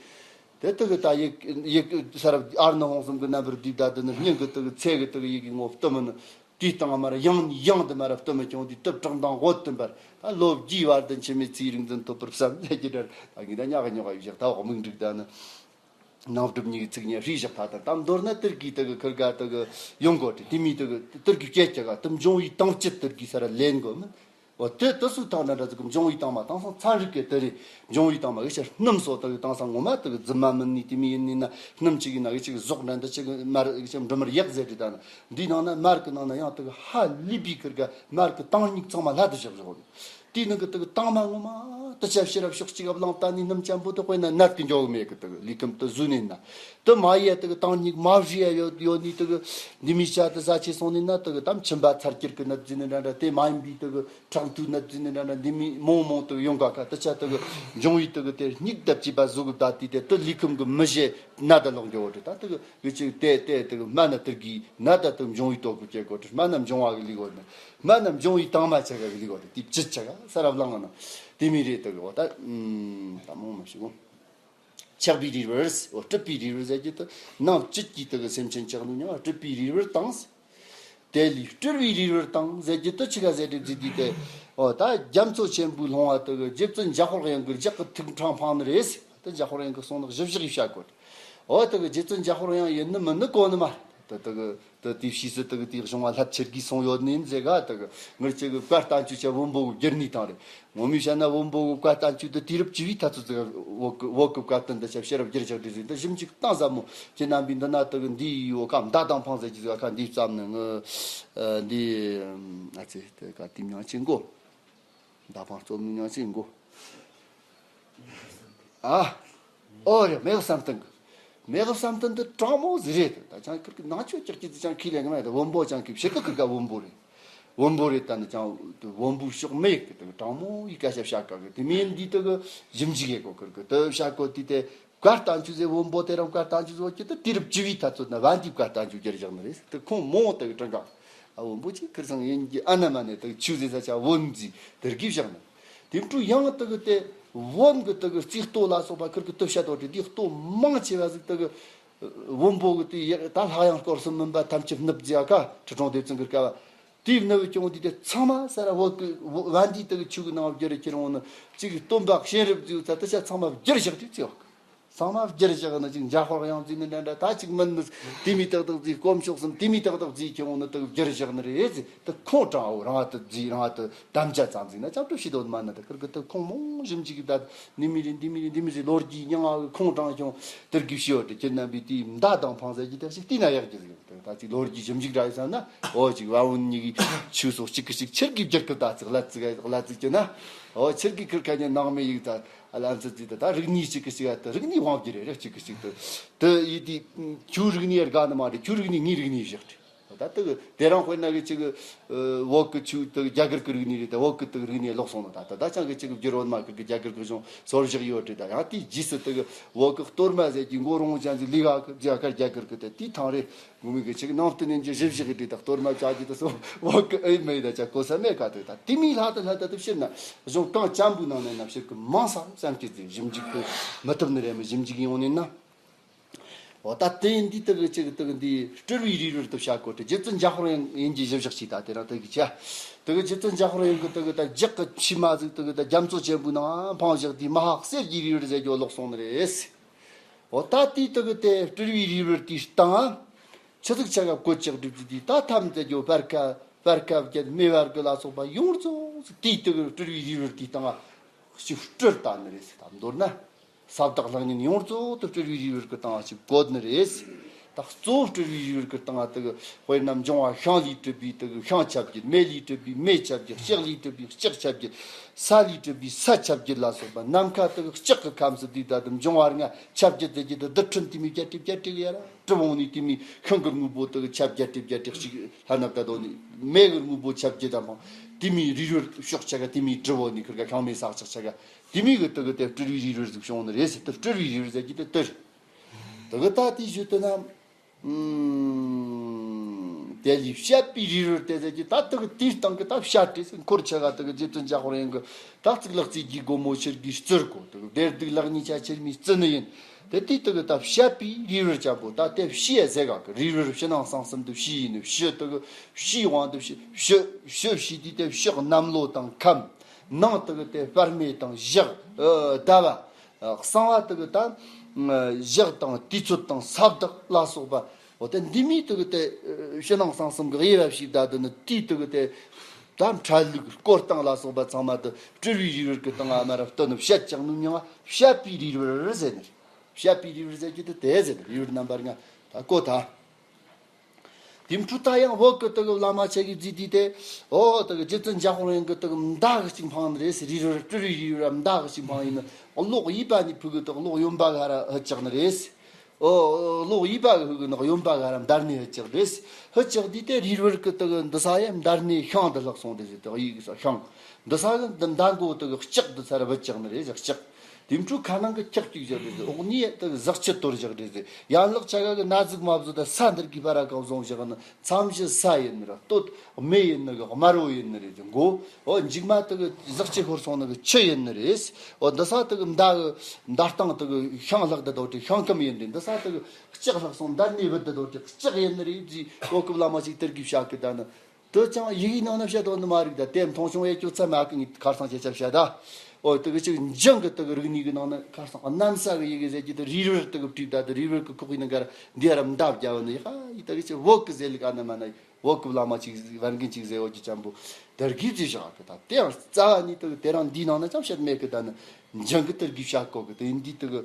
དེ་དག་གི་ད་ཡིག་ཡིག་ས་རབ་ཨར་ནི་ཧོང་གསུམ་གྱི་རྣམ་པར་བསྡུས། ད་དེ་ནི་སྙིང་གི་དག་གི་ཚེ་གི་དག་གི་ཡི་གེ་ངོ་བསྟོད་མི་ནི་དེའི་སྟེང་མར་ཡང་ནས་ཡང་དུ་མར་བསྟོད་མི་ཀྱང་དེའི་དུབ་དྲག་མདངས་འོད་དུ་འབར། ད་ལོ་བརྒྱའི་བར་དུ་འཆི་མེད་ཚེའི་རིག་འཛིན་ཐོབ་པར་བསམ་ཟེར་གྱི་འདྲ། ད་ངས་ད་ཉག་གི་ཉོག་ག་ཡིག་བཞག་ད་འོག་མིག་འབྲུག་ད་ནི་ནང་སྒྲུབ་གཉིས་ཀྱི་ཚིག་ཉེ་ཧྲིལ་བཞག་ད་ད་ད་མདོར་ན་དུར་གིས་དག་གི་ཁིར་ག་དག་གི་ཡོང་དགོས་ཏེ། དེ་མི་དག་གི་དུར་གིས་བསྐྱེད་ཀྱི་ག་དུ་འབྱུང་བའི་དྭངས་བཅུད་དུར་གིས་ས་ར་ལེན་དགོས་མིན། འོ་དེ་དུ་སུའི་ཐང་ན་འདྲ་ཟིག་གི་འབྱུང་བའི་དྭངས་མ་དྭངས་སང་ཚན་རིག་གི་དེ་རེད། འབྱུང་བའི་དྭངས་མ་གི་ཕྱིར་སྣུམ་སོགས་དག་གི་དྭངས་སང་ངོ་མ་དག་གི་རྫུན་མ་མིན་ནི་དེ་མི་ཡིན་ནི་ན། སྣུམ་ཅིག་ཡིན་ན་གི་ཅིག་ཟོག་འདྲ་འདི་ཅིག་མར་གི་ཅིག་འབྲུ་མར་ཡག་ཟེར་རེད། ད་ནི་འདིའི་ནང་ན་མར་གི་ནང་ན་ཡང་དག་གི་ཧ་ལས་པའི་ཁིར་ག་མར་གི་དྭངས་སྙིགས་ཚང་མ་ལྷ་དུ་བཞག་བཞག་གི། དེའི་ནང་གི་དེ་གི་དྭངས་མ་ངོ་མ་དེ་ཆ་ཕྱི་རབས་ཕྱོགས་གཅིག་ག་བླངས་བཏང་ནས། སྣུམ་ཅན་པོ་དེ་དཔེར་ན་ནད་གི་འཇོག་མེད་གི། དེ་གི་ལུས་ཁམས་དེ་བཟོས་ནས་ན། དེ་མ་ཡི་དེ་གི་དྭངས་སྙིགས་མ་བཞི་ཡ་ཡོད་ཡོད་ནི། དེ་གི་འདི་མི་ཆ་དེ་ཟ་ཆེ་སོང་ནས་ན། དེ་གི་དམ་ཆིན་པ་ཚར་གྱུར་གི་ནད་ཟེར་ནི་འདྲ་འདྲ། དེ་མ་ཡིན་པའི་དེ་གི་ཁྲག་འཐུང་ནད་ཟེར་ནི་འདྲ་འདྲ། འདི་མི་མོང་མོང་དེ་གི་ཡོང་ག་ཁ། དེ་ཆ་དེ་གི་འབྱུང་བའི་དེ་གི་དེ་སྙིགས་དེ་བཅས་པ་བཟོ་གི་བསྡད་དེ། དེ་དེ་ལུས་ཁམས་གི་མི་བཞི་ནད་དེ་ལོག་འགྱོ་བ་དེ། ད་དེ་གི་གི་ཅིག་དེ་དེ་དེ་གི་སྨན་ནི་དེ་གི་ནད་དེ་དེ་གི་འབྱུང་བའི་དོགས་གི་སྐྱེ་གོ་དེ། སྨན་ནི་འབྱུང་བ་གི་ལུས་གོ་ནི། སྨན་ནི་འབྱུང་བའི་དྭངས་མ་ཆ་ག་གི་ལུས་གོ་དེ། དེ་བཅུད་ཆ་ག་ས་ར་བླངས་ན་དེ་མི་རེད། དེ་གི་འོ་ད་ཨུམ་ད་མོ་མ་ཞིག་གོ། ཆགས་པའི་རིལ་བུར། འོ་སྲིད་པའི་རིལ་བུར་ཟེར་གྱི་དེ་ནང་བཅུད་ཀྱི་དེ་གི་སེམས་ཅན་ཆགས་ནུས་མྱོང་སྲིད་པའི་རིལ་བུར་དང་། དེ་ལས་སྤྲུལ་བའི་རིལ་བུར་དང་ཟེར་གྱི་དེ་ཆི་ག་ཟེར་དེ་ཟེར་དུས་དེ། འོ་ད་རྒྱ་མཚོ་ཆེན་པོའི་ལྷུང་བ་དེ་གི་རྗེ་བཙུན་འཇམ་དཔལ་དབྱངས་ཀྱི་ལྗགས་ཀྱི་ཐིག་ཕྲེང་འཕངས་ནི་རེད། དེ་འཇམ་དཔལ་དབྱངས་ཀྱི་གསུང་ནག་བཞི་བཞག་ཡིན་བཤད་གོ། འོ་དེ་གི་རྗེ་བཙུན་འཇམ་དཔལ་དབྱངས་ཡིན་ནི་མིན་ནི་གོ་ནི་མ་རེད། དེ་དེ་གི་དེ་དེའི་ཕྱིས་སུ་དེ་གི་དེའི་གཞུང་བ་ལྷད་ཆེར་གྱིས་གསུངས་ཡོད་ནི་ཡིན་ཟེར་ག། དེ་གི་ངར་ཅིག་གི་བཀའ་བསྟན་བཅོས་ཆ་བོན་པོ་གི་བསྒྱུར་ནི་དང་རེད། ངོ་མས་བཤད་ན་བོན་པོ་གི་བཀའ་བསྟན་བཅོས་དེ་དུས་རབས་བཅུ་བའི་ཐ་ཚོད་ཟིག་བོད་གི་བོད་གི་བཀའ་བསྟན་འདི་ཆ་ཕྱི་རབས་བསྒྱུར་བཞག་དེ་ཟིག་འདི་ཞིབ་འཇུག་གཏིང་ཟབ་མོ་ཁྱེད་རྣམ་པས་འདི་ན་དེ་གི་འདིའི་འོ་ཁ་མདའ་དང་འཕང་ཟེར་གྱི་ཟིག་ཁ་འདི་བརྩམས་ནས་ངི་འདི་ཨ་ཙི་དེ་ག་དེ་མྱང་ཆེན་གོ། མདའ་འཕང་རྩོམ་ནི་མྱང་ཆེན་གོ། ཨ། ཨོ་རེད། མེ་གི་བསམ་གཏན་གི། མེ་གི་བསམ་གཏན་འདི་དྲང་མོ་ཟིག་རེད། ད་ཅང་ཁིར་གི་ནང་ཆོས་ཀྱག་ཀྱི་ཟིག་ཅང་ཁས་ལེན་གི་མེད། ད་བོན་པོ་ཅང་གི་ཕྱིར་གི་ཁིར་ག་བོན་པོ་རེད། བོན་པོ་རེད། ད་ནི་ཅང་བོན་པོའི་ཕྱོགས་མེད་གི། ད་དྲང་མོ་ཡི་སྐད་ཆ་བཤད་ག་གི། དེ་མིན་འདི་དེ་གི་ཞིབ་འཇུག་ཡེ་གོ་ཁིར་གི་དེ་བཤད་གོ་དུས་དེ། བཀའ་བསྟན་བཅོས་ཟེར་བོན་པོ་དེ་རང་བཀའ་བསྟན་བཅོས་ཟེར་གྱི་དེ་དུས་རབས་བཅུ་བའི་ཐ་ཚོད་ན་བན་དེའི་བཀའ་བསྟན་བཅོས་བསྒྱུར་བཞག་ནི་རེད། དེ་ཁོང་མོ་དེ་གི་དྲང་ག། ཨ་བོན་པོ་ཅིག་ཁིར་སང་ཡིན་གྱི་ཨ་ན་མ་ནས་དེ་གི་ཆོས་ཟེར་ས་ཆ་བོན་ཟིག་དེར་གི་བཞག་ནི། དེ་འཕྲོ་ཡང་དེ་གི་དེ་བོན་གི་དེ་གི་རྩིས་ལྟོ་ལ་སོགས་པ་ཁིར་གི་དེ་བཤད་དོ་དེ་དེ་ལྟོ་མང་ཆེ་བ་ཟིག་དེ་གི་བོན་པོ་གི་དེ་ཡག་ད་ལྷ་ཡང་སྐོར་གསུམ་མིན་པ་ཐམས་ཅད་ནུབ་ཟེར་ཡ་ཀ་ཁྲི་སྲོང་ལྡེ་བཙན་གི་སྐབས་དེའི་ནུབ་ཀྱང་དེ་དེ་ཚང་མ་ས་ར་བོད་གི་བན་དེའི་དེ་གི་ཆོས་གི་ནང་བསྒྱུར་ཁྱེར་འོང་ནི་ཅིག་སྟོན་པ་གཤེན་རབ་ཟིག་ད་དེ་ཆ་ཚང་མ་བསྒྱུར་བཞག་དུས་ཚེ་བ། ཚང་མ་བསྒྱུར་བཞག་ནི་ཅིག་འཇམ་དཔལ་དབྱངས་ཟེར་ནི་འདྲ་འདྲ་ད་ཅིག་མིན་ནི་དེ་མི་ཏག་ཏག་ཟིག་དཀོན་མཆོག་གསུམ་དེ་མི་ཏག་ཏག་ཟིག་ཁྱེར་འོང་ནི་དེ་བསྒྱུར་བཞག་ནི་རེད་ཟེར། དེ་ཁོང་དྲང་འོ་རང་དེ་ཟིག་རང་དེ་དམ་བཅའ་ཙམ་ཟིག་ན་ཅང་གྲུབ་ཤི་དོན་མ་ན། དེ་ཁིར་གི་དེ་ཁོང་མོ་ཞིབ་འཇུག་གི་ད་ནི་མི་རེད་འདི་མི་རེད་འདི་མི་རེད་ལོ་རྒྱུས་མྱང་ང་གི་ཁོང་དྲང་ཀྱང་དེར་གི་ཤི་བ་དེ་ཁྱེད་རྣམ་པས་དེའི་མདའ་དང་འཕང་ཟེར་གྱི་དེ་ཞིག་བལྟས་ན་ཡག་གི་ཟིག་ད་ཅིག་ལོ་རྒྱུས་ཞིབ་འཇུག་ར་ཡི་ས་ན་འོ་ཅིག་བ་འོན་གཉིས་ཀྱི་ཆོས་སོགས་གཅིག་གི་གཅིག་ཆེར་གི་བསྒྱུར་གི་ད་ཅིག་ལ་ཙིག་ལ་ཙིག་གི་ན་འོ་ཆེར་གི་ཁིར་ཁ་ཉན་ནང་མི་ཡིག་ད། ཨ་ལ་ཨམ་ཙི་ཙི་ད་ད་རིག་གནས་གཅིག་གི་གཅིག་ཨ་ད་རིག་གནས་དབང་གི་རེད་རེད་གཅིག་གི་གཅིག་ཏུ། དེ་ཡིད་དེ་ཁྱོད་རིག་གནས་དགའ་ནི་མ་རེད། ཁྱོད་རིག་གནས་ངའི་རིག་གནས་བཞག་རེད། ད་དེ་གི་དེ་རང་དཔེར་ན་གི་གཅིག་གི་བོད་གི་ཆོས་དེ་རྒྱ་གར་གི་རིག་གནས་རེད། ད་བོད་གི་དེ་རིག་གནས་ལོག་སོང་ནོ། ད་ད་ད་ཅང་གི་གཅིག་གི་བསྒྱུར་བ་མ་གི་གི་རྒྱ་གར་གི་གཞུང་སོར་བཞག་ཡོད་རེད། ད་ཡང་དེའི་རྗེས་སུ་དེ་གི་བོད་གི་གཏོར་མ་ཟེར་གྱི་མགོ་རོང་ཅན་ཟིག་ལི་ག་གི་རྒྱ་གར་རྒྱ་གར་གི་དེ་དེའི་ཐང་རེད། ངོ་མི་གི་ཅིག་ནང་དུ་ནས་ཀྱི་ཞིབ་ཞིབ་ཀྱི་དེ་དག་གཏོར་མ་བཅའ་རྒྱུ་དེ་སོ་བོད་ཀྱི་ཨེ་མེད་ད་ཅག་གོ་ས་མེད་ག་དེ་ད་དེ་མི་ལྷ་དེ་ལྷ་ད་དེ་ཕྱིར་ན་གཞུང་གང་ཅམ་བུའི་ནང་ནས་ན་ཕྱིར་གི་མང་ས་བསམ་གྱི་དེ་ཞིབ་འཇུག་དེ་མི་ཐུབ་ནི་རེད། མི་ཞིབ་འཇུག་ཡོང་ནས་ན། འོ་ད་དེ་འདི་དག་གི་ཅིག་དག་འདི་སྤྲུལ་བའི་རིལ་བུར་དུ་བྱ་དགོས་ཏེ་རྗེ་བཙུན་འཇམ་དཔལ་དབྱངས་ཡིན་གྱི་ཞིབ་ཞིབ་ཞིག་ད་དེ་རང་དག་གི་ཆ་དག་གི་རྗེ་བཙུན་འཇམ་དཔལ་དབྱངས་ཀྱི་དག་གི་ད་རྒྱག་གི་ཕྱི་མ་ཟིག་དག་གི་ད་རྒྱ་མཚོ་ཆེན་པོའི་ནང་འཕངས་བཞག་དེ་མ་ཧཱ་གསེར་གྱི་རིལ་བུར་ཟེར་རྒྱུ་ལོག་སོང་ནི་རེད། འོ་ད་དེའི་དག་གི་དེ་སྤྲུལ་བའི་རིལ་བུར་དེའི་སྟེང་ང་ཆི་ཟིག་ཆ་ག་བཀོད་ཅིག་སྒྲུབ་ཀྱི་དེ་ད་ཐམས་ཅད་རྒྱུ་སྤར་ཁ་སྤར་ཁ་བརྒྱད་མེ་བར་གི་ལ་སོགས་པ་ཡོངས་རྫོགས་དེའི་དག་གི་སྤྲུལ་བའི་རིལ་བུར་དེའི་སྟེང་ང་ཞིག་སྤྲུལ་བཏང་ནི་རེད་ཟེར། ད་མདོར་ན་ས་བདག་ལྷ་གཉན་ཡོངས་རྫོགས་དུ་སྤྲུལ་བའི་རིལ་བུར་གི་སྟེང་ང་ཞིག་བཀོད་ནི་རེད་ཟེར། ད་གཙོ་བོ་སྤྲུལ་བའི་རིལ་བུར་གི་སྟེང་ང་དག་གི་དཔེར་ན་འབྱུང་བ་ཤིང་ལས་གྲུབ་པའི་དག་གི་ཤིང་ཁྱབ་བརྒྱད། མེ་ལས་གྲུབ་པའི་མེ་ཁྱབ་བརྒྱད། ལྕགས་ལས་གྲུབ་པའི་ལྕགས་ཁྱབ་བརྒྱད། ས་ལས་གྲུབ་པའི་ས་ཁྱབ་བརྒྱད་ལ་སོགས་པ་ནམ་མཁའ་དག་གི་ལྕགས་ཀྱི་ཁམས་སུ་དུས་ད་དུ་འབྱུང་བ་ལྔ་ཁྱབ་བརྒྱད་དེ་བརྒྱད་དུ་རྡུལ་ཕྲན་དེ་མོ་བརྒྱད་ཁྲི་བརྒྱད་ཁྲི་ཡ་ར་གྲུབ་འོང་ནས་དེ་མོ་ཤིང་གི་དངོས་པོ་དག་གི་ཁྱབ་བརྒྱད་ཁྲི་བརྒྱད་ཁྲི་གཅིག་ལྷ་ནག་ད་དོ་ནི་མེ་གི་དངོས་པོ་ཁྱབ་བརྒྱད་དམ་པ་དེ་མོའི་རིལ་བུར་ཕྱོགས་ཆ་ག་དེ་མོའི་གྲུབ་འོང་ནས་ཁིར་ག་ཤིང་མེ་ས་ལྕགས་ཆ་ག་དེ་མོའི་གི་དག་གི་དེ་སྤྲུལ་བའི་རིལ་བུར་ཟིག་བྱུང་ནི་རེད་ཟེར། དེ་སྤྲུལ་བའི་རིལ་བུར་ཟེར་གྱི་དེ་དེ་རེད། དག་གི་ད་དེའི་ཞུ་དུ་ན། ཨུམ། དེ་ལས་བཤད་པའི་རིལ་བུར་དེ་ཟེར་གྱི་ད་དག་དེའི་སྟེང་གི་ད་བཤད་དེ་འཁོར་ཆ་ག་དག་རྗེ་བཙུན་འཇམ་དཔལ་དབྱངས་ཀྱི་ད་གཙུག་ལག་རྩེ་རྒྱུའི་སྒོ་མོ་ཕྱིར་གྱིས་བརྩི་དགོས། དག་བདེ་སྡུག་ལེགས་ཉེས་ཆ་ཁྱེར་མི་བརྩི་ནི་ཡིན། དེ་དེའི་དག་ད་བཤད་པའི་རིལ་བུར་ཅན་པོ་ད་དེ་བཤད་ཟེར་ག་གི་རིལ་བུར་ཕྱི་ནང་གསང་གསུམ་དུ་བཤད་ཡིན་ནི་བཤད་དག་བཤད་དབང་དུ་བཤད་བཤད་བཤད་བཤད་དུས་དེ་བཤད་གནམ་ལོ་དང་ཁམས་ནང་དག་དེ་སྤར་སྨེ་དང་ཞག་ཟླ་བ། གསང་བ་དེ་གི་ད་ཞག་དང་དུས་ཚོད་དང་ས་བདག་ལ་སོགས་པ། འོ་དེ་འདི་མི་དེ་གི་དེ་ཕྱི་ནང་གསང་གསུམ་གི་དབྱེ་བ་ཕྱེ་བསྡད་དེ་ནི་དེའི་དེ་གི་དེ་ད་འཕྲལ་ལུགས་སྐོར་སྟངས་ལ་སོགས་པ་ཚང་མ་དེ་སྤྲུལ་བའི་རིལ་བུར་གི་སྟེང་ང་མ་ར་སྟོན་ནི་བཤད་ཀྱང་ནུས་མྱོང་བ་བཤད་པའི་རིལ་བུར་ཟེར་ནི་རེད། བཤད་པའི་རིལ་བུར་ཟེར་རྒྱུ་དེ་དེ་ཟེར་ནི་རིལ་བུར་རྣམ་པ་ལྔ་ད་གོ་ད། དེ་འཕྲོ་ད་ཡང་བོད་ཀྱི་དེ་གི་བླ་མ་ཆེ་གི་རྫིས་དུས་དེ། ཨོ་དེ་གི་རྗེ་བཙུན་འཇམ་དཔལ་དབྱངས་ཀྱི་དེ་གི་མདའ་གི་ཅིག་འཕངས་ནི་རེད་ཟེར། རིལ་བུར་སྤྲུལ་བའི་རིལ་བུར་མདའ་གི་ཅིག་འཕངས་ཡིན་ནི། གློག་གཡས་པ་ནས་ཕུག་གི་དེ་གློག་གཡོན་པ་ག་ར་ཧུད་ཅག་ནི་རེད། ཨོ་གློག་གཡས་པ་གི་ཕུག་གི་ནི་གཡོན་པ་ག་ར་མདའ་སྣེ་ཧུད་ཅག་རེད། ཧུད་ཅག་དུས་དེ་རིལ་བུར་གི་དེ་གི་འདི་ས་ཡ་མདའ་སྣེ་ཤང་དུ་ལྷག་སོང་དེ་ཟེར། དེ་གཡས་གི་ས་ཤང་འདི་ས་གི་འདི་མདའ་མགོ་དེ་གི་ལྕགས་དེ་ཚར་ཧུད་ཅག་ནི་རེད་ཟེར། ལྕགས། དེ་འཕྲོ་ཁ་ནང་གི་ཁྲག་སྐྱུག་བཞག་རེད་ཟེར། འོག་ནས་དེ་གི་ཟག་ཆུ་གཏོར་བཞག་རེད་ཟེར། ཡན་ལག་ཆ་ག་གི་ན་ཟུག་མ་བཟོ་ད་ས་འདིར་གི་ཕ་ར་གང་བཟུང་བཞག་ནི། མཚམས་བཞི་ས་ཡིན་ནི་ར། སྟོད་སྨད་ཡིན་ནི་གི་དམར་བོ་ཡིན་ནི་རེད་ཟེར། མགོ་འོ་མཇུག་མ་དེ་གི་ཟག་ཆུ་ཤོར་སོང་ནི་གི་ཆུ་ཡིན་ནི་རེད། འོ་འདི་ས་དེ་གི་མདའ་གི་མདའ་སྟེང་དེ་གི་ཤང་ལྷག་དེ་དོ་དེ་ཤང་ཁམས་ཡིན་རེད། འདི་ས་དེ་གི་ལྕགས་ལྷག་སོང་མདའ་སྣེ་བུད་དེ་དོ་དེ་ལྕགས་ཡིན་ནི་རེད་ཟེར། གོ་སྐབས་བླ་མ་ཞིག་དེར་གི་བཤད་གི་ད་ནི། དེ་ཅང་ཡི་གེའི་ནང་ན་བཤད་དོན་ནི་མ་རིག་ད་དེ་མཐོང་ཆུང་ཡེ་ཁྱོད་ཚད་མ་གི་ངས་ཁར་སང་ཆེ་ཆ་བཤད་ད། ཨོ་དེ་གི་ཅིག་འཇང་གི་དེ་གི་རིག་གནས་གི་ནང་ན་ཁར་སང་གནམ་ས་གི་ཡི་གེ་ཟེར་གྱི་དེ་རིལ་བུར་དེ་གི་བྲིས་ད། དེ་རིལ་བུར་གི་ཁོག་གི་ནང་གར་འདི་ར་མདའ་བརྒྱབ་ནི་ཡ་ཧ་ཡི་དེ་གི་ཅིག་བོད་གི་ཟེར་ལི་ག་ནི་མ་ན་བོད་གི་བླ་མ་ཅིག་བར་འགན་ཅིག་ཟེར་འོ་ཅི་ཅམ་པོ་དེར་གི་ཟེར་བཞག་གི་ད། དེ་ཡང་རྩ་བ་ནི་དེ་གི་དེ་རང་འདིའི་ནང་ན་ཅང་བཤད་མེད་གི་ད་ནི། འཇང་གི་དེར་གི་བཤད་གོ་གི་དེ་འདི་དེ་གི་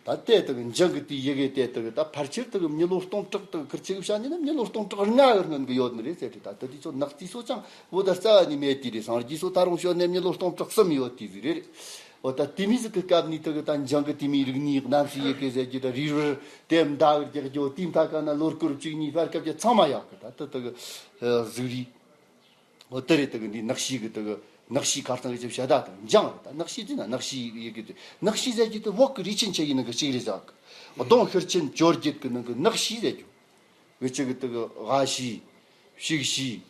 ད་ལྟའི་དག་འཇང་གི་དེའི་ཡི་གེ་དེ་དག་ད་ཕལ་ཆེར་དག་མི་ལོ་སྟོང་ཕྲག་དག་ཁིར་ཆེ་གི་བཤད་ནི་ན་མི་ལོ་སྟོང་ཕྲག་ལྔ་གི་སྔོན་གི་ཡོད་ནི་རེད་ཟེར་ཏེ། ད་ལྟ་དེ་ཚོ་ནག་རྩིས་སོ་ཅང་བོད་ད་རྩ་བ་ནས་མེད་དེ་རེད། སངས་རྒྱས་སོ་ད་རུང་བྱོན་ནས་མི་ལོ་སྟོང་ཕྲག་གསུམ་ཡོད་དེ་ཟིག་རེད། འོ་ད་དེ་མི་ཟིག་གི་སྐབས་ནས་དག་ད་འཇང་གི་དེ་མིའི་རིག་གནས་གནམ་སའི་ཡི་གེ་ཟེར་རྒྱུ་ད་རིལ་བུར་དེ་མདའ་གི་རྒྱག་རྒྱུ་དེ་མཐའ་ཀ་ན་ལོ་སྐོར་བཅུ་གཉིས་བར་སྐབས་ཀྱི་ཚང་མ་ཡག་གི་ད་ལྟ་དག་གཟུགས་རིས། འོ་དེ་རེད། དེ་གི་འདི་ནག་ཤིས་གི་དེ་གི་ནག་ཤིས་ཁ་སང་གི་ཅིག་བཤད་ད་དང་འཇང་རེད། ད་ནག་ཤིས་ཟེར་ན་ནག་ཤིས་ཡི་གེ་དེ་ནག་ཤིས་ཟེར་གྱི་དེ་བོད་གི་རིགས་ཆེན་ཆེ་ཡི་ནང་གི་གཅིག་རེད་ཟེར་གི། གདོང་ཤེར་ཕྱིན་བཅོ་བརྒྱད་གི་ནང་གི་ནག་ཤིས་ཟེར་རྒྱུ། འུ་ཅག་གི་དེ་གི་ཝ་ཤིས། ཕྱུགས་ཤིས།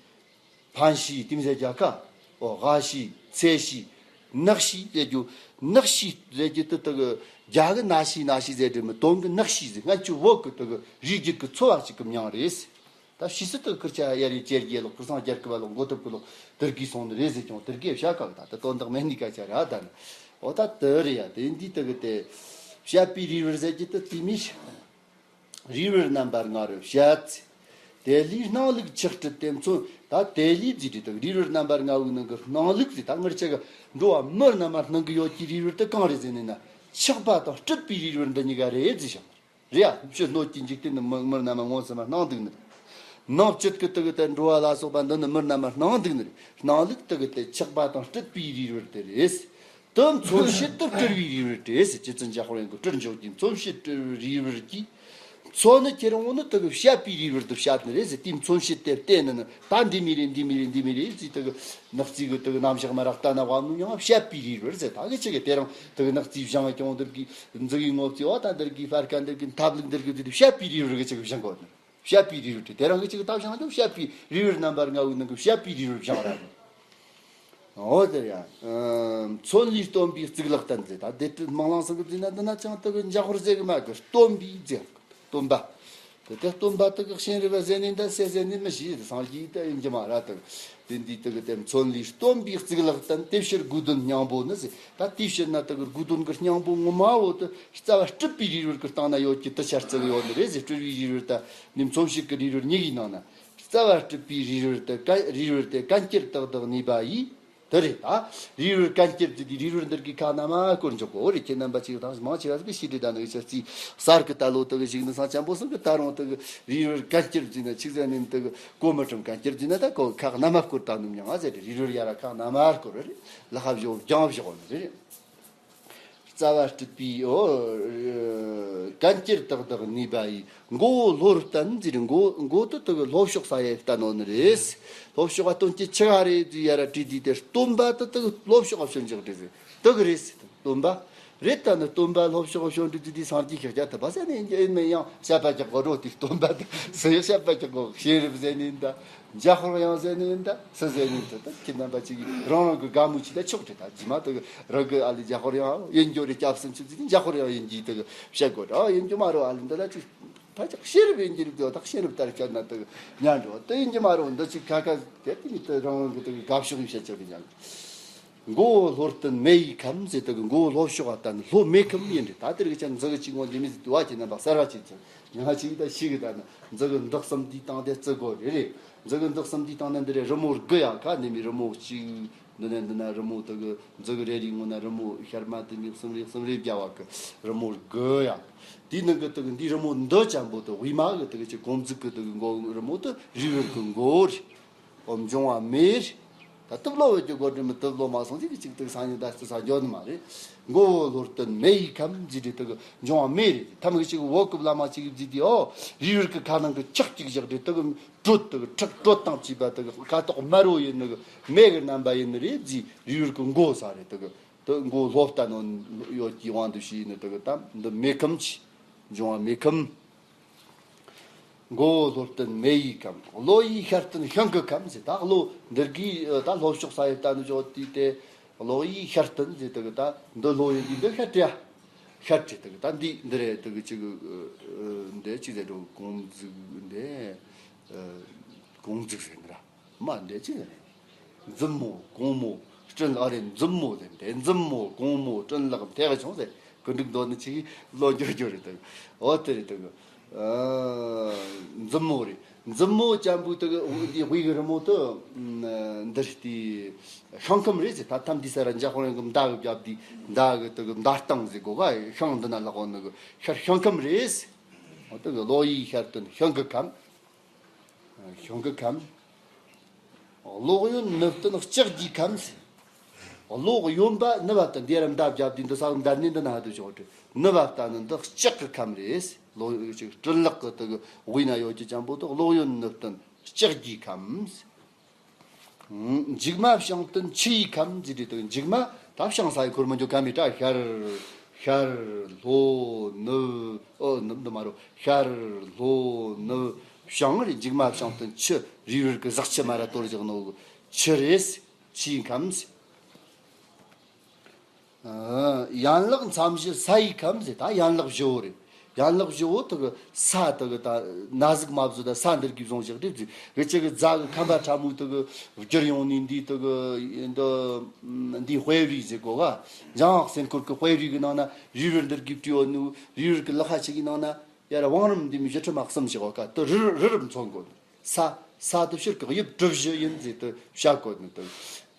ཕན་ཤིས་དེ་མི་ཟེར་རྒྱ་ཁ། འོ་ཝ་ཤིས་ཚེ་ཤིས། ནག་ཤིས་ཟེར་རྒྱུ། ནག་ཤིས་ཟེར་རྒྱུ་དེ་དེ་གི་རྒྱ་གི་ན་ཤིས་ན་ཤིས་ཟེར་དེ་མི་དོན་གི་ནག་ཤིས་ཟེར། སྔ་ཆུ་བོད་གི་དེ་གི་རིགས་རྒྱུད་གི་ཚོ་བ་ཅིག་གི་མྱིང་རེད། ད་ཕྱིས་སུ་དུ་ཁུར་ཆ་ཡ་རེ་ཅེར་གྱི་ལོག་ཁུར་སང་རྒྱལ་ཁབ་ལོག་འགོ་ཐུབ་ཀྱི་ལོག་དེར་གྱིས་སོང་ནི་རེད་ཟེར་ཀྱང་དེར་གྱིས་བཤད་ཀ་གི་ད་ད་དོན་དག་མེད་ནི་ཀ་ཆ་ར་ད་ནི། འོ་ད་དེ་རེད་ཡ། དེ་འདི་དེ་གི་དེ་བཤད་པའི་རིལ་བུར་ཟེར་གྱི་དེ་དེ་མིས། རིལ་བུར་རྣམ་པ་ལྔ་རུ་བཤད་ཚེ། དེ་ལས་སྣང་ལུགས་ཆགས་སྲིད་དེ་མཚོན། ད་དེ་ལས་ཟེར་དེ་དག་རིལ་བུར་རྣམ་པ་ལྔ་བོའི་ནང་གི་སྣང་ལུགས་ཟེར། ད་ངར་ཆ་གི་འགྲོ་བ་མི་རྣམས་སྣང་གི་ཡོད་ཀྱི་རིལ་བུར་དེ་གང་རེད་ཟེར་ནས་ན། ཆགས་པ་དང་སྲིད་པའི་རིལ་བུར་འདི་གཉིས་ཀ་རེད་ཟེར་ཞིང་། རེད་ཡ། ཕྱི་སྣོད་ཀྱི་འཇིག་རྟེན་ནི་མི་མི་རྣམས་མངོན་སུམ་སྣང་འདུག་ནི། ནང་བཅུད་ཀྱི་དེ་གི་དེ་འགྲོ་བ་ལ་སོགས་པ་འདི་ནི་མི་རྣམས་སྣང་འདུག་ནི་རེད། སྣང་ལུགས་དེ་གི་དེ་ཆགས་པ་དང་སྲིད་པའི་རིལ་བུར་དེ་རེད། དེ་མཚོན་བྱེད་དུ་སྤྲུལ་བའི་རིལ་བུར་དེ་རེད་ཟེར། རྗེ་བཙུན་འཇམ་དཔལ་དབྱངས་ཀྱིས་སྤྲུལ་འཇོག་གི་མཚོན་བྱེད་སྤྲུལ་བའི་རིལ་བུར་གྱིས། མཚོན་ནི་ཁྱེད་རང་ནི་དེ་གི་བཤད་པའི་རིལ་བུར་དུ་བཤད་ནི་རེད་ཟེར། དེའི་མཚོན་བྱེད་དེ་བསྟན་ནི་ནི་ད་འདི་མི་རེད་འདི་མི་རེད་འདི་མི་རེད་ཟེར། དེ་གི་ནག་རྩིས་གི་དེ་གི་རྣམ་གཞག་མ་རག་ལྟ་ན་བ་མོ་ཡང་བཤད་པའི་རིལ་བུར་ཟེར། ད་གི་ཆེ་གི་དེ་རང་དེ་གི་ནག་རྩིས་བཞེངས་ཀྱང་འདིར་གི་མཛུག་གི་ངོ་བཙུགས་བ་ད་འདིར་གི་ཕར་ཁ་འདིར་གི་ཐབ་ལུགས་འདིར་གི་དེ་བཤད་པའི་རིལ་བུར་གི་ཆེ་གི་བཞེངས་གོ་ནི། བཤད་པའི་རིལ་བུར་དེ་དེ་རང་གི་ཆེ་གི་ཐབ་བཞེངས་ཀྱང་བཤད་པའི་རིལ་བུར་རྣམ་པ་ལྔ་བོའི་ནང་གི་བཤད་པའི་རིལ་བུར་བཞེངས་ར། འོ་དེ་ཡ། མཚོན་ལས་སྟོན་པའི་གཙུག་ལག་བསྟན་ཟེར། ད་དེ་དུས་སྨོན་ལམ་སེང་གི་བརྩིས་ན་འདི་ན་ཅང་དེ་གི་འཇམ་དཔལ་ཟེར་གི་མ་གི་སྟོན་པའི་ཟེར། སྟོན་པ། དེ་དེ་སྟོན་པ་དེ་གི་གཤེན་རབ་ཟེར་ནི་འདྲ་སྲས་ཟེར་ནི་མི་ཤེས། དེ་སངས་རྒྱས་དེ་ཡིན་གྱི་མ་ར་དེ། དེ་འདི་དེ་གི་དེ་མཚོན་ལས་སྟོན་པའི་གཙུག་ལག་བསྟན། དེ་ཕྱིར་དགོས་དོན་སྙིང་པོ་ནི་ཟེར། ད་དེ་ཕྱིར་ན་དེ་གི་དགོས་དོན་གི་སྙིང་པོ་ངོ་མ་བོ་དེ་རྩ་བ་སྲིད་པའི་རིལ་བུར་གི་སྟེང་ན་ཡོད་ཀྱི་དེ་ཆ་རྩི་གི་ཡོད་ནི་རེད་ཟེར། སྤྲུལ་བའི་རིལ་བུར་ད་ནི་མཚོན་བྱེད་གི་རིལ་བུར་གཉིས་ཀྱི་ནང་ན། རྩ་བ་སྲིད་པའི་རིལ་བུར་དེ་ཀ་རིལ་བུར་དེ་གན་རྐྱལ་དག་དག་ནུས་པ་ཡིས། དེ་རེད་ད། རིལ་བུར་གན་རྐྱལ་ཟེར་དུས་རིལ་བུར་འདིར་གི་ཁ་ན་མ་སྐོར་འཇོག་གོ་རེད། ཁྱེད་རྣམ་པ་ཅིག་དང་མང་ཆེ་བ་ཟིག་གི་ཤེས་རེད། ད་ནི་ཆ་རྩིས་གསར་གི་ད་ལོ་དེ་གི་ཞིག་ནི་སང་ཅམ་པོ་སང་གི་ད་རུང་དེ་གི་རིལ་བུར་གན་རྐྱལ་ཟེར་ན་ཆིག་ཟེར་ནི་དེ་གི་གོ་མི་ཁྲོམ་གན་རྐྱལ་ཟེར་ན་ད་གོ་ཁ་ན་མ་སྐོར་ད་ནུམ་ཡང་ང་ཟེར་རེད། རིལ་བུར་ཡ་ར་ཁ་ན་མ་སྐོར་རེད། ལ་ཁ་བཞོ་རྒྱང་བཞོ་ནི་རེད། རྩ་བ་སྤྲུལ་པའི་འོ། གན་རྐྱལ་དག་དག་ནུས་པ་ཡིས། མགོ་བོ་ལྷོར་བསྟན་ཟེར། མགོ་མགོ་དེ་དག་ལྷོ་ཕྱོགས་ས་ཡ་བསྟན་ནོ་ནི་རེད། ལྷོ་ཕྱོགས་ལ་སྟོན་གྱི་ཆི་ག་རེད་ཟེར་ཡ་ར་དྲིས་དུས་དེ་སྟོན་པ་དེ་དག་ལྷོ་ཕྱོགས་ལ་བྱོན་འཇོག་རེད་ཟེར། དེ་གི་རེད་ཟེར། སྟོན་པ་རེད། ད་ནི་སྟོན་པ་ལྷོ་ཕྱོགས་ལ་བྱོན་དུས་དེ་སངས་རྒྱས་ཤཱཀྱ་ཐུབ་པ་ཟེར་ནི་ཡིན་ཡང་བཤད་པ་རྒྱག་གོ་འགྲོ་དེ་སྟོན་པ་དེ་སུ་ཡང་བཤད་པ་རྒྱག་གོ་གཤེན་རབ་ཟེར་ནི་ཡིན་ད། འཇམ་དཔལ་དབྱངས་ཟེར་ནི་ཡིན་ད། སུ་ཟེར་ནི་ཡིན་ད། ད་ཁྱེད་རྣམ་པ་ཅིག་རང་རང་གི་དགའ་མོས་ཅིག་ད་ཆོག་རེད། ད་རྗེས་མ་དེ་གི་རང་གི་ཨ་ལི་འཇམ་དཔལ་དབྱངས་ཡིན་རྒྱུ་རེད། སྐྱབས་སུ་མཆི་ཟེར་ནི་འཇམ་དཔལ་དབྱངས་ཡིན་གྱི་དེ་གི་བཤད་དགོས་ར། ཡིན་རྒྱུ་མ་རེད། ཨ་ལི་འདི་ལ་ཅིག་ད་ཅིག་ཤེས་རབ་ཡིན་གྱི་རེད། དེ་ད་ཤེས་རབ་ལྟར་བཤད་ན་དེ་གི་ཉན་འགྲོ། དེ་ཡིན་རྒྱུ་མ་རེད། འདི་ཅིག་ཁ་ཁ་དེ་དེ་ནི་དེ་རང་རང་གི་དེ་གི་དགའ་ཕྱོགས་ཡིན་བཤད་ཆོག་རེད་ཉན། མགོ་བོ་ལྷོར་བསྟན་མེ་ཡི་ཁམས་ཟེར། དེ་གི་མགོ་བོ་ལྷོ་ཕྱོགས་ལ་བསྟན། ལྷོ་མེ་ཁམས་ཡིན་རེད། ད་དེ་རིགས་ཅན་མཛུ་གུ་གཅིག་ངོ་འདི་མི་ཟིག་དུ་བ་ཁྱེད་རྣམ་པ་གསར་བ་ཅིག་ཚོ་ཉག་ཅིག་ད་ཤི་གི་ད་ནི་མཛུ་གུ་འདི་གསུམ་འདི་སྟེང་དེ་བརྩི་དགོས་རེད་རེད། མཛུ་གུ་འདི་གསུམ་འདི་སྟེང་ན་འདི་རེད། རི་མོ་དགུ་ཡ་ཁ་ནི་མི་རི་མོ་གཅིག་འདི་ནས་འདི་ན་རི་མོ་དེ་གི་མཛུ་གུ་རེ་རེའི་ངོ་ན་རི་མོ་ཤར་མ་དེ་མི་གསུམ་རེ་གསུམ་རེ་བརྒྱབ་པ་གི་རི་མོ་དགུ་ཡ། དེའི་ནང་གི་དེ་གི་འདི་རི་མོ་འདི་ཅན་པོ་དེ་དབུས་མ་གི་དེ་གི་ཅིག་གོང་མཛུག་གི་དེ་གི་མགོ་རི་མོ་དེ་རི་བོ་གི་མགོ་རེད། འོ་འབྱུང་བ་མེ་རེད། ད་དུབ་ལོ་བས་ཀྱི་སྒོ་དྲི་མི་དུབ་ལོ་མ་སོང་ཅིག་གི་ཅིག་དེ་གི་སང་ཉིན་ད་ཅི་ས་འཇོག་ནི་མ་རེད། མགོ་བོ་ལྷོ་སྟོན་མེ་ཡི་ཁམས་ཟེར་དེ་དེ་གི་འབྱུང་བ་མེ་རེད། ཐ་མ་གི་ཅིག་བོད་གི་བླ་མ་ཅིག་གིས་བརྫིས་དེ་ཨོ་རི་བོ་གི་ཁ་ནང་གི་ལྕགས་ཅིག་བཞག་དེ་དེ་གི་དྲོད་དེ་གི་ཁྲག་དྲོད་དང་བཅས་པ་དེ་གི་ཁ་དོག་དམར་བོ་ཡིན་ནི་གི་མེ་གི་རྣམ་པ་ཡིན་ནི་རེད་བརྫིས། རི་བོ་གི་མགོ་ས་རེད། དེ་གི་དེ་མགོ་ལྷོ་ལྟ་ནོ་ཡོད་ཀྱི་དབང་དུ་བྱས་ནི་དེ་གི་ད་འདི་མེ་ཁམས་ཀྱི་འབྱུང་བ་མེ་ཁམས། མགོ་བོ་ལྷོ་སྟོན་མེ་ཡི་ཁམས། གློ་ཡི་ཤར་སྟོན་ཤིང་གི་ཁམས་ཟེར། ད་གློ་འདིར་གི་ད་ལྷོ་ཕྱོགས་ས་ཡི་ལྟ་ནི་ཅོག་དུས་ཏེ་གློ་ཡི་ཤར་སྟོན་ཟེར། དེ་གི་ད་འདི་ལྷོ་ཡི་འདི་འདི་ཤར་ཏེ་ཡ། ཤར་ཏེ་དེ་གི་ད་འདི་འདི་རེད། དེ་གི་ཅིག་འདི་ཅི་ཟེར་རོ། གོང་མཛུག་འདི་གོང་མཛུག་ཟེར་ནི་ར། མ་འདི་ཅི་ཟེར། མཛུབ་མོ་གོང་མོ་སྤྲིན་ཨ་རེ། མཛུབ་མོ་ཟེར་ཏེ་མཛུབ་མོ་གོང་མོ་སྤྲིན་ལག་མཐེ་བ་ཆུང་ཟེར། གི་འགྲིག་འདོད་ནི་ཅིག་ལོ་འགྱུར་འགྱུར་རེད་དེ། འོ་དེ་རེད་དེ། མཛུབ་མོ་རེད། མཛུབ་མོ་ཅན་པོ་དེ་གི་འདི་དབུས་གི་རི་མོ་དེ་འདིར་དེ་ཤིང་ཁམས་རེད་ཟེར། ད་ཐམ་འདི་ས་ར་འཇའ་ཧོང་གི་མདའ་གི་རྒྱབ་དེ་མདའ་གི་དེ་གི་མདའ་སྟང་ཟེར་གོ་ག་ཤིང་འདི་ན་ལག་འོང་ནི་གི་ཤར་ཤིང་ཁམས་རེད། འོ་དེ་གི་གློ་ཡི་ཤར་སྟོན་ཤིང་གི་ཁམས། ཤིང་གི་ཁམས། གློག་གཡོན་ནུབ་སྟོན་ལྕགས་ཀྱི་ཁམས། གློག་གཡོན་པ་ནུབ་པ་ལྟ་འདི་ར་མདའ་བརྒྱབ་དུས་འདི་ས་མདའ་ནི་འདི་ན་ཧ་དུ་ཆོག་ཏེ་ནུབ་པ་ལྟ་ནི་འདི་ལྕགས་ཀྱི་ཁམས་རེད། གློག་ཅིག་སྤྲིན་ལག་གི་དེ་གི་དབུས་ན་ཡོད་ཀྱི་ཅན་པོ་དེ་གློག་གཡོན་ནུབ་སྟོན་ལྕགས་ཀྱི་ཁམས། མཇུག་མ་བྱང་སྟོན་ཆུ་ཡི་ཁམས་ཟེར་དུས་དེ་མཇུག་མ་ད་བྱང་ས་ཡི་འཁོར་མི་འཇོག་ཁམས་ཡི་ད་ཤར་ཤར་ལྷོ་ནུབ་ཨོ་ནུབ་འདི་མ་རོ། ཤར་ལྷོ་ནུབ་བྱང་རེད། མཇུག་མ་བྱང་སྟོན་ཆུ་རི་བོ་གི་ཟག་ཆུ་མ་ར་གཏོར་བཞག་ནོ་ཆུ་རེད། ཆུའི་ཁམས། ཡན་ལག་མཚམས་བཞི་ས་ཡི་ཁམས་ཟེར། ད་ཡན་ལག་བཞི་བོ་རེད། ཡན་ལག་བཞི་བོ་དེ་གི་ས་དེ་གི་ད་ན་ཟུག་མ་བཟོ་ད་ས་འདིར་གི་བཟུང་བཞག་དེ་བཟོས་གི་ཅིག་གི་རྫ་གི་ཁམས་པ་ཕྲ་མོ་དེ་གི་བསྒྱུར་ཡོང་ནི་འདི་དེ་གི་འདི་འདི་དཔེ་རིས་ཟེར་གོ་ག་འཇང་ཨག་སེང་འཁོར་གི་དཔེ་རིས་གི་ནང་ན་རི་བོ་འདིར་གི་བྲིས་ཡོད་ནི་རི་བོ་གི་ལག་ཁ་ཅིག་གི་ནང་ན་ཡར་བང་རིམ་འདི་མི་བཞི་ཁྲི་མ་གསུམ་ཞིག་གོ་ག་དེ་རི་རི་རིམ་མཚོན་གོ་ནི། ས་ས་དེ་ཕྱིར་གི་དབྱིབས་གྲུ་བཞི་ཡིན་ཟེར་དེ་བྱ་དགོས་ནི། དེ་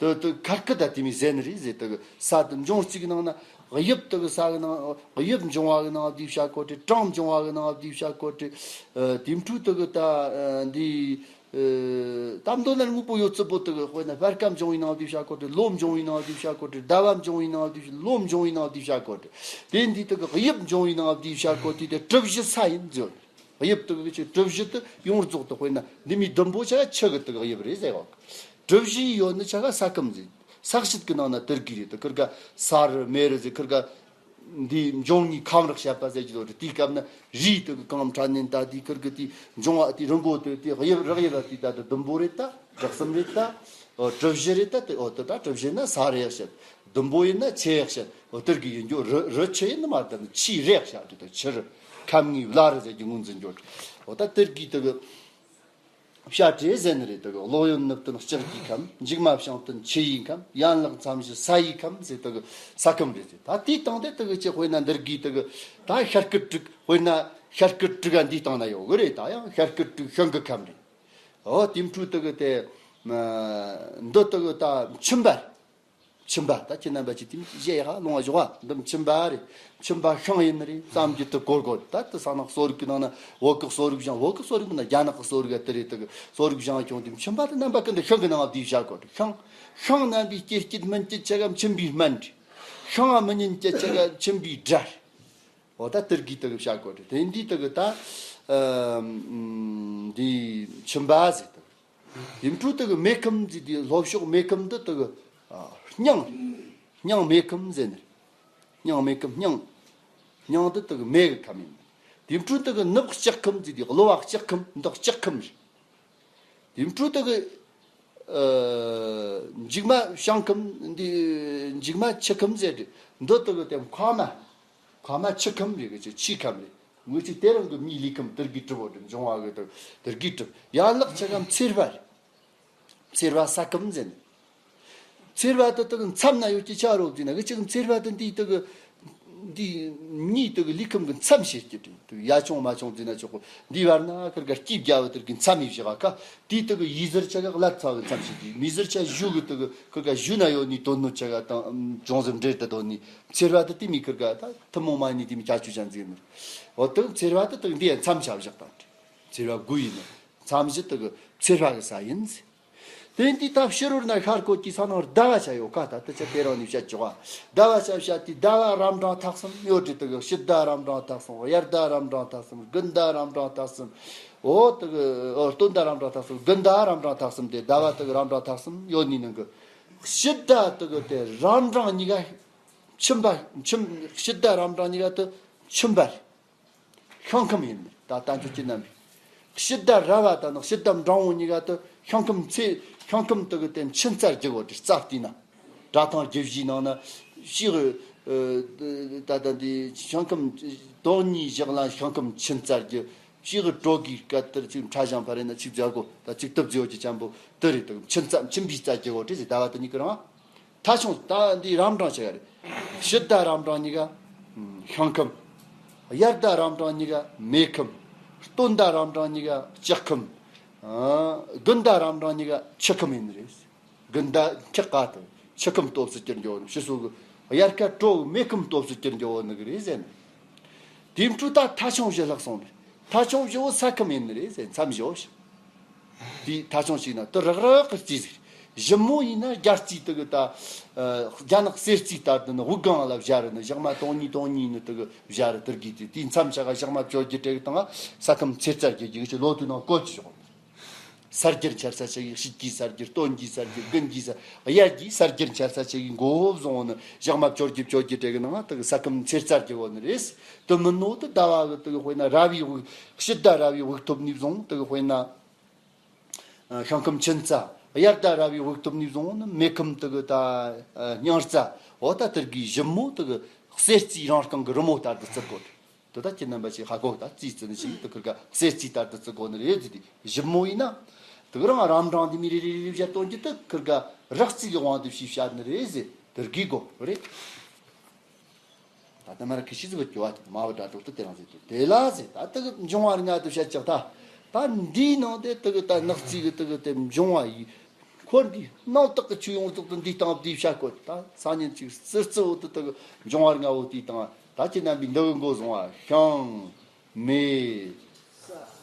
དེ་དེ་ཁར་སྐུད་ད་དེ་མི་ཟེར་ནི་རེད་ཟེར། དེ་གི་ས་དེ་འབྱུང་རྩིས་གི་ནང་ན་དབྱིབས་དེ་གི་ས་གི་ནང་དབྱིབས་འབྱུང་བ་གི་ནང་དེ་བྱ་དགོས་ཏེ་གྲངས་འབྱུང་བ་གི་ནང་དེ་བྱ་དགོས་ཏེ་དེ་འཕྲུལ་དེ་གི་ད་འདི་ད་མདོ་ན་དངོས་པོ་ཡོད་ཚད་པོ་དེ་གི་དཔེར་ན་སྤར་ཁ་འབྱུང་བའི་ནང་དེ་བྱ་དགོས་ཏེ་ལོ་འབྱུང་བའི་ནང་དེ་བྱ་དགོས་ཏེ་ཟླ་བ་འབྱུང་བའི་ནང་དེ་ལོ་འབྱུང་བའི་ནང་དེ་བྱ་དགོས་ཏེ་དེ་འདི་དེ་གི་དབྱིབས་འབྱུང་བའི་ནང་དེ་བྱ་དགོས་ཏེ་དེ་གྲུ་བཞི་ས་ཡིན་ཟེར། དབྱིབས་དེ་གི་ཅིག་གྲུ་བཞི་དེ་ཡོངས་རྫོགས་དེ་དཔེར་ན་འདི་མི་ཟླུམ་པོ་ཆ་ག་ཆུ་གི་དེ་གི་དབྱིབས་རེད་ཟེར་བ། གྲུ་བཞི་ཡོད་ནི་ཆ་ག་ས་ཁམས་ཟེར། ས་གཞི་གི་ནང་ན་དེར་གི་རེད། དེ་ཁིར་ག་ས་རི་མེ་རི་ཟེར། ཁིར་ག་འདི་འབྱུང་ངི་ཁམས་རག་བཤད་པ་ཟེར་གྱི་ལོ་རེད། དེའི་སྐབས་ན་རི་དེ་གི་གང་ཕྲ་ནན་ད་དེ་ཁིར་གི་དེ་འབྱུང་བ་དེ་རི་མགོ་དེ་དེ་དབྱིབས་རག་དབྱིབས་ལ་དེ་ད་དེ་ཟླུམ་པོ་རེད་ད་གྲུ་གསུམ་རེད་ད་ཨོ་གྲུ་བཞི་རེད་ད་དེ་ཨོ་དེ་ད་གྲུ་བཞི་ན་ས་རེ་ཡག་བཤད། ཟླུམ་པོ་ཡིན་ན་ཆུ་ཡག་བཤད། འོ་དེར་གི་ཡིན་རྒྱུ་རི་རི་ཆུ་ཡིན་ནི་མ་དེ་ནི་ཆུའི་རེག་བཤད་དེ་དེ་ཆུ་རི་ཁམས་ངའི་བླ་རི་ཟེར་གྱི་ངོས་འཛིན་རྒྱུ། འོ་ད་དེར་གི་དེ་གི་བཤད་གྲྭས་ཟེར་ནི་རེད། དེ་གི་གློག་གཡོན་ནུབ་སྟོན་ལྕགས་ཀྱི་ཁམས། མཇུག་མ་བྱང་སྟོན་ཆུ་ཡི་ཁམས། ཡན་ལག་མཚམས་བཞི་ས་ཡི་ཁམས་ཟེར། དེ་གི་ས་ཁམས་རེད་ཟེར། ད་དེའི་སྟེང་དེ་དེ་གི་ཅི་དཔེར་ན་འདིར་གི་དེ་གི་ད་ཤར་སྐུད་དྲུག་དཔེར་ན་ཤར་སྐུད་དྲུག་ག་འདིའི་སྟེང་ན་ཡོད་གི་རེད། ད་ཡང་ཤར་སྐུད་དྲུག་ཤིང་གི་ཁམས་རེད། འོ་དེ་འཕྲུལ་དེ་གི་དེ་འདི་དེ་གི་ད་མཆིན་པ་རེད། མཆིན་པ་ད་ཁྱེད་རྣམ་པ་ཅིག་དེ་བཞེས་ཡག་ལོང་བ་ཞོག་པ། འདི་མཆིན་པ་རེད། མཆིན་པ་ཤིང་ཡིན་ནི་རེད། བསམ་རྒྱུ་དེ་གོ་དགོས། ད་དེ་ས་ནག་གསོ་རིག་གི་ནང་ན་བོད་གི་གསོ་རིག་སྦྱང་། བོད་གི་གསོ་རིག་མིན་ན་རྒྱ་ནག་གི་གསོ་རིག་ཨ་དེ་རེད། དེ་གི་གསོ་རིག་སྦྱང་ཁྱོང་དེ་མཆིན་པ་དེ་རྣམ་པ་ཀུན་ཏུ་ཤིང་གི་ནང་བསྡུས་བཞག་དགོས། ཤིང་ཤིང་རྣམ་པའི་སྐྱེ་སྐྱེད་སྨིན་སྐྱེད་ཆ་ག་མཆིན་པའི་སྨན་རེད། ཤིང་ཨ་མི་ཉན་སྐྱེད་ཆ་ག་མཆིན་པའི་དགྲ་རེད། འོ་ད་དེར་གི་དེ་གི་བཞག་དགོས་རེད། དེ་འདི་དེ་གི་ད་འདི་མཆིན་པ་ཟེར་དེ། དེ་འཕྲུལ་དེ་གི་མེ་ཁམས་ཟེར། དེ་ལྷོ་ཕྱོགས་མེ་ཁམས་འདི་དེ་གི་སྙིང་། སྙིང་མེ་ཁམས་ཟེར་ནི། སྙིང་མེ་ཁམས་སྙིང་། སྙིང་འདི་དེ་གི་མེ་གི་ཁམས་ཡིན། དེ་འཕྲུལ་དེ་གི་ནུབ་ལྕགས་ཁམས་ཟེར། དེ་གློ་བ་ལྕགས་ཁམས་འདི་ལྕགས་ཁམས་རེད། དེ་འཕྲུལ་དེ་གི་མཇུག་མ་བྱང་ཁམས་འདི་མཇུག་མ་ཆུ་ཁམས་ཟེར་རེད། འདི་དེ་གི་དེ་མཁལ་མ། མཁལ་མ་ཆུ་ཁམས་རེད་གི་ཆུ་ཆུའི་ཁམས་རེད། ངོས་ཀྱི་དེ་རང་གི་མིའི་ལུས་ཁམས་དེར་གི་གྲུབ་བོ་དེ་འབྱུང་བ་གི་དེ་དེར་གི་གྲུབ། ཡན་ལག་ཆུ་ཁམས་མཚེར་བ་རེད། མཚེར་བ་ས་ཁམས་ཟེར་ནས། མཚེར་བ་དེ་དེ་གི་མཚམས་ན་ཡོད་ཀྱི་ཆ་རོགས་ཟེར་ན་གི་ཅིག་མཚེར་བ་དེ་འདིའི་དེ་གི་ འདི་གཉིས་དེ་གི་ལུས་ཁམས་ཀྱི་མཚམས་བྱེད་ཀྱི་དེ་དེ་ཡ་ཆུང་མ་ཆུང་ཟེར་ན་ཆོག་གོ། འདི་བར་ན་ཁིར་ག་སྐྱིད་རྒྱ་བོ་དེར་གི་མཚམས་ཡིན་བཞག་ག་དེའི་དེ་གི་ཡི་ཟུར་ཆ་ག་ཀླད་ཚ་བའི་མཚམས་བྱེད་ཀྱི། མི་ཟུར་ཆ་གཞུ་གི་དེ་གི་ཁིར་ག་གཞུ་ན་ཡོད་ནི་དོན་ནོ་ཆ་ག་དང་ཅུང་ཟད་འབྲེལ་དུ་དོན་ནི་འཚེར་བ་དེ་དེ་མི་ཁིར་ག་ད་ཐུན་མོང་མ་ནི་དེ་མི་ཁྱ་ཆུ་ཅན་ཟེར་ནི། འོ་དེ་འཚེར་བ་དེ་དེ་འདི་ཡ་མཚམས་བྱ་བཞག་དང་འཚེར་བ་དགུ་ཡིན་ནི། མཚམས་བཞི་དེ་གི་འཚེར་བ་གི་ས་ཡིན་ཟེར། དེ་འདི་ད་ཕྱི་རོལ་ན་ཤར་སྐོར་གྱི་ས་ནང་ཟླ་བ་ཆ་ཡོད་ཀ་ད་ལྟ་ཆ་དེ་རང་ནས་བཤད་ཆོག་ག་ཟླ་བ་ཆ་བཤད་དེ་ཟླ་བ་རབ་འབྲིང་ཐེག་གསུམ་ཡོད་དེ་དེ་གི་ཕྱི་ཟླ་རབ་འབྲིང་ཐེག་གསུམ། དབྱར་ཟླ་རབ་འབྲིང་ཐེག་གསུམ། དགུན་ཟླ་རབ་འབྲིང་ཐེག་གསུམ། འོ་དེ་གི་འོ་སྟོན་ཟླ་རབ་འབྲིང་ཐེག་གསུམ། དགུན་ཟླ་རབ་འབྲིང་ཐེག་གསུམ་དེ་ཟླ་བ་དེ་གི་རབ་འབྲིང་ཐེག་གསུམ་ཡོད་ནི་ནང་གི་ཕྱི་ཟླ་དེ་གི་དེ་རབ་འབྲིང་གཉིས་ཀ་ཁྱིམ་པ་ཁྱིམ། ཕྱི་ཟླ་རབ་འབྲིང་གཉིས་ཀ་དེ་ཁྱིམ་པ་རེད། ཤིང་ཁམས་ཡིན། ད་ལྟ་ཚོད་ཀྱི་རྣམ་པའི་ཕྱི་ཟླ་ར་བ་དང་ནི་ཕྱི་ཟླ་འབྲིང་བོ་གཉིས་ཀ་དུ་ཤིང་ཁམས་ཚེ་ཤིང་ཁམས་དུ་གི་དེ་མཆིན་རྩ་རྒྱུ་བོ་དེ་རྩ་བལྟས་ན། སྒྲ་ཐང་རྒྱུ་བཞིའི་ནང་ན་ཕྱིའི་ད་ལྟ་འདི་ཤིང་ཁམས་དོན་གཉིས་བཞག་ལ་ཤིང་ཁམས་མཆིན་རྩ་རྒྱུ། ཕྱིའི་དྲོ་གི་སྐད་དར་ཅིག་ཕྲ་ཞིང་འཕར་རེ་ན་ཅིག་རྫ་གོ་ད་ཅིག་སྟབས་རྫི་བོ་ཅིག་ཅན་པོ་དུ་རེད། དུ་མཆིན་རྩ་མཆིན་པའི་རྩ་རྒྱུ་བོ་དེ་ཟེར་ཟླ་བ་དུ་གཉིས་ཀི་རང་། ཐ་ཆུང་ད་འདི་རབ་འབྲིང་ཆེ་ག་རེད། ཕྱི་ཟླ་རབ་འབྲིང་གཉིས་ཀ་ཤིང་ཁམས། དབྱར་ཟླ་རབ་འབྲིང་གཉིས་ཀ་མེ་ཁམས། སྟོན་ཟླ་རབ་འབྲིང་གཉིས་ཀ་ལྕགས་ཁམས། དགུན་ཟླ་རབ་འབྲིང་གཉིས་ཀ་ཆུ་ཁམས་ཡིན་ནི་རེད། དགུན་ཟླ་འཁྱག་ག་དང་ཆུ་ཁམས་སྟོབས་སུ་གྱུར་འགྱོ་ནི་ཕྱི་སོ་གི་དབྱར་ཁ་དྲོ་གི་མེ་ཁམས་སྟོབས་སུ་གྱུར་འགྱོ་ནི་གི་རེད་ཟེར་ནི། དེའི་འཕྲོ་ད་ཐ་ཆུང་བཞི་ལྷག་སོང་ནི། ཐ་ཆུང་བཞི་བོ་ས་ཁམས་ཡིན་ནི་རེད་ཟེར་མཚམས་བཞི་བོ་ཞིག་དེའི་ཐ་ཆུང་ཞིག་ན་དུ་རག་རག་གི་རྩིས་ཟེར། ཞིབ་མོ་ཡིན་ན་རྒྱ་རྩིས་དུ་གི་ད། རྒྱ་ནག་གསེར་རྩིས་ལྟར་དུ་ནི་དབུགས་སྒང་ལ་བཞག་རུ་ནི་ཞག་མ་དོང་གཉིས་དོང་གཉིས་ནི་དུ་གི་བཞག་རུ་དུར་གི་དེ་དེའི་མཚམས་ཆ་ག་ཞག་མ་བཅོ་བརྒྱད་སྤྲད་གི་དང་ས་ཁམས་ཚེ་རྩ་རྒྱས་རྒྱུ་གི་ལོ་དུ་ནང་བཀོད་ཀྱི་ཞོག་ས་རྒྱུར་འཆར་ས་ཆེ་གི་དཔྱིད་ཀྱི་ས་རྒྱུར་སྟོན་གྱི་ས་རྒྱུར་དགུན་གྱི་ས་དབྱར་གྱི་ས་རྒྱུར་འཆར་ས་ཆེ་གི་མགོ་བོ་བཟུང་ནི་ཞག་མ་བཅོ་བརྒྱད་བཅོ་བརྒྱད་སྤྲད་གི་ནང་དུ་གི་ས་ཁམས་ཚེ་རྩ་རྒྱས་བོ་ནི་རེད། དུ་མི་ནོ་དུ་ཟླ་བ་གི་དུ་གི་དཔེར་ན་ར་བའི་དབུགས་ཕྱི་ཟླ་ར་བའི་དབུགས་ཐོབ་ནི་བཟུང་དུ་གི་དཔེར་ན། ཤིང་ཁམས་མཆིན་རྩ། དབྱར་ཟླ་ར་བའི་དབུགས་ཐོབ་ནས་བཟུང་ནི་མེ་ཁམས་དུ་གི་ད་སྙིང་རྩ། འོ་ད་དུར་གི་ཞིབ་མོ་དུ་གི་གསེར་རྩིས་རང་རྐང་གི་རི་མོ་ལྟར་དུ་བརྩི་དགོས། དུ་ད་ཁྱེད་རྣམ་པ་ཞིག་ཧ་གོ་ད་རྩིས་བརྩི་ནི་ཞིག་དུ་ཁིར་ག་གསེར་རྩིས་ལྟར་དུ་བརྩི་དགོས་ནི་རེད་ཟེར་ཏེ་ཞིབ་མོ་ཡིན་ན། དུ་གི་རང་རབ་འབྲིང་འདི་མི་རེ་རེ་རེ་བཞག་སྟོན་གྱི་དུ་ཁིར་ག་རག་རྩིས་ཀྱི་དབང་དུ་ཞིག་བཤད་ནི་རེད་ཟེར་དུར་གི་གོ་རེད། ད་ལྟ་མར་ཁི་ཤི་ཟི་བུ་ཀྱོ་བ་དེ་མ་བུ་དྲ་གྲོགས་དུ་དེ་རང་ཟེར་དུ་དེ་ལ་ཟེར་ད་དུ་འབྱུང་བ་ལྔ་དུ་བཤད་ཀྱག་ད། ད་འདིའི་ནང་དེ་དུ་གི་ད་ནག་རྩིས་གི་དུ་གི་དེ་འབྱུང་བ་ཡི། འཁོར་འདི་སྣང་དག་གི་ཆོས་ཡོངས་རྫོགས་དུ་འདི་སྟེང་འདི་བཤད་དགོས་ད་སང་ཉིན་ཅིག་སིར་རྩི་བོ་དུ་དུ་གི་འབྱུང་བ་ལྔ་བོ་དེའི་སྟེང་ད་ཁྱེད་རྣམ་པའི་འདི་གི་མགོ་བཟུང་བ་ཤིང་། མེ།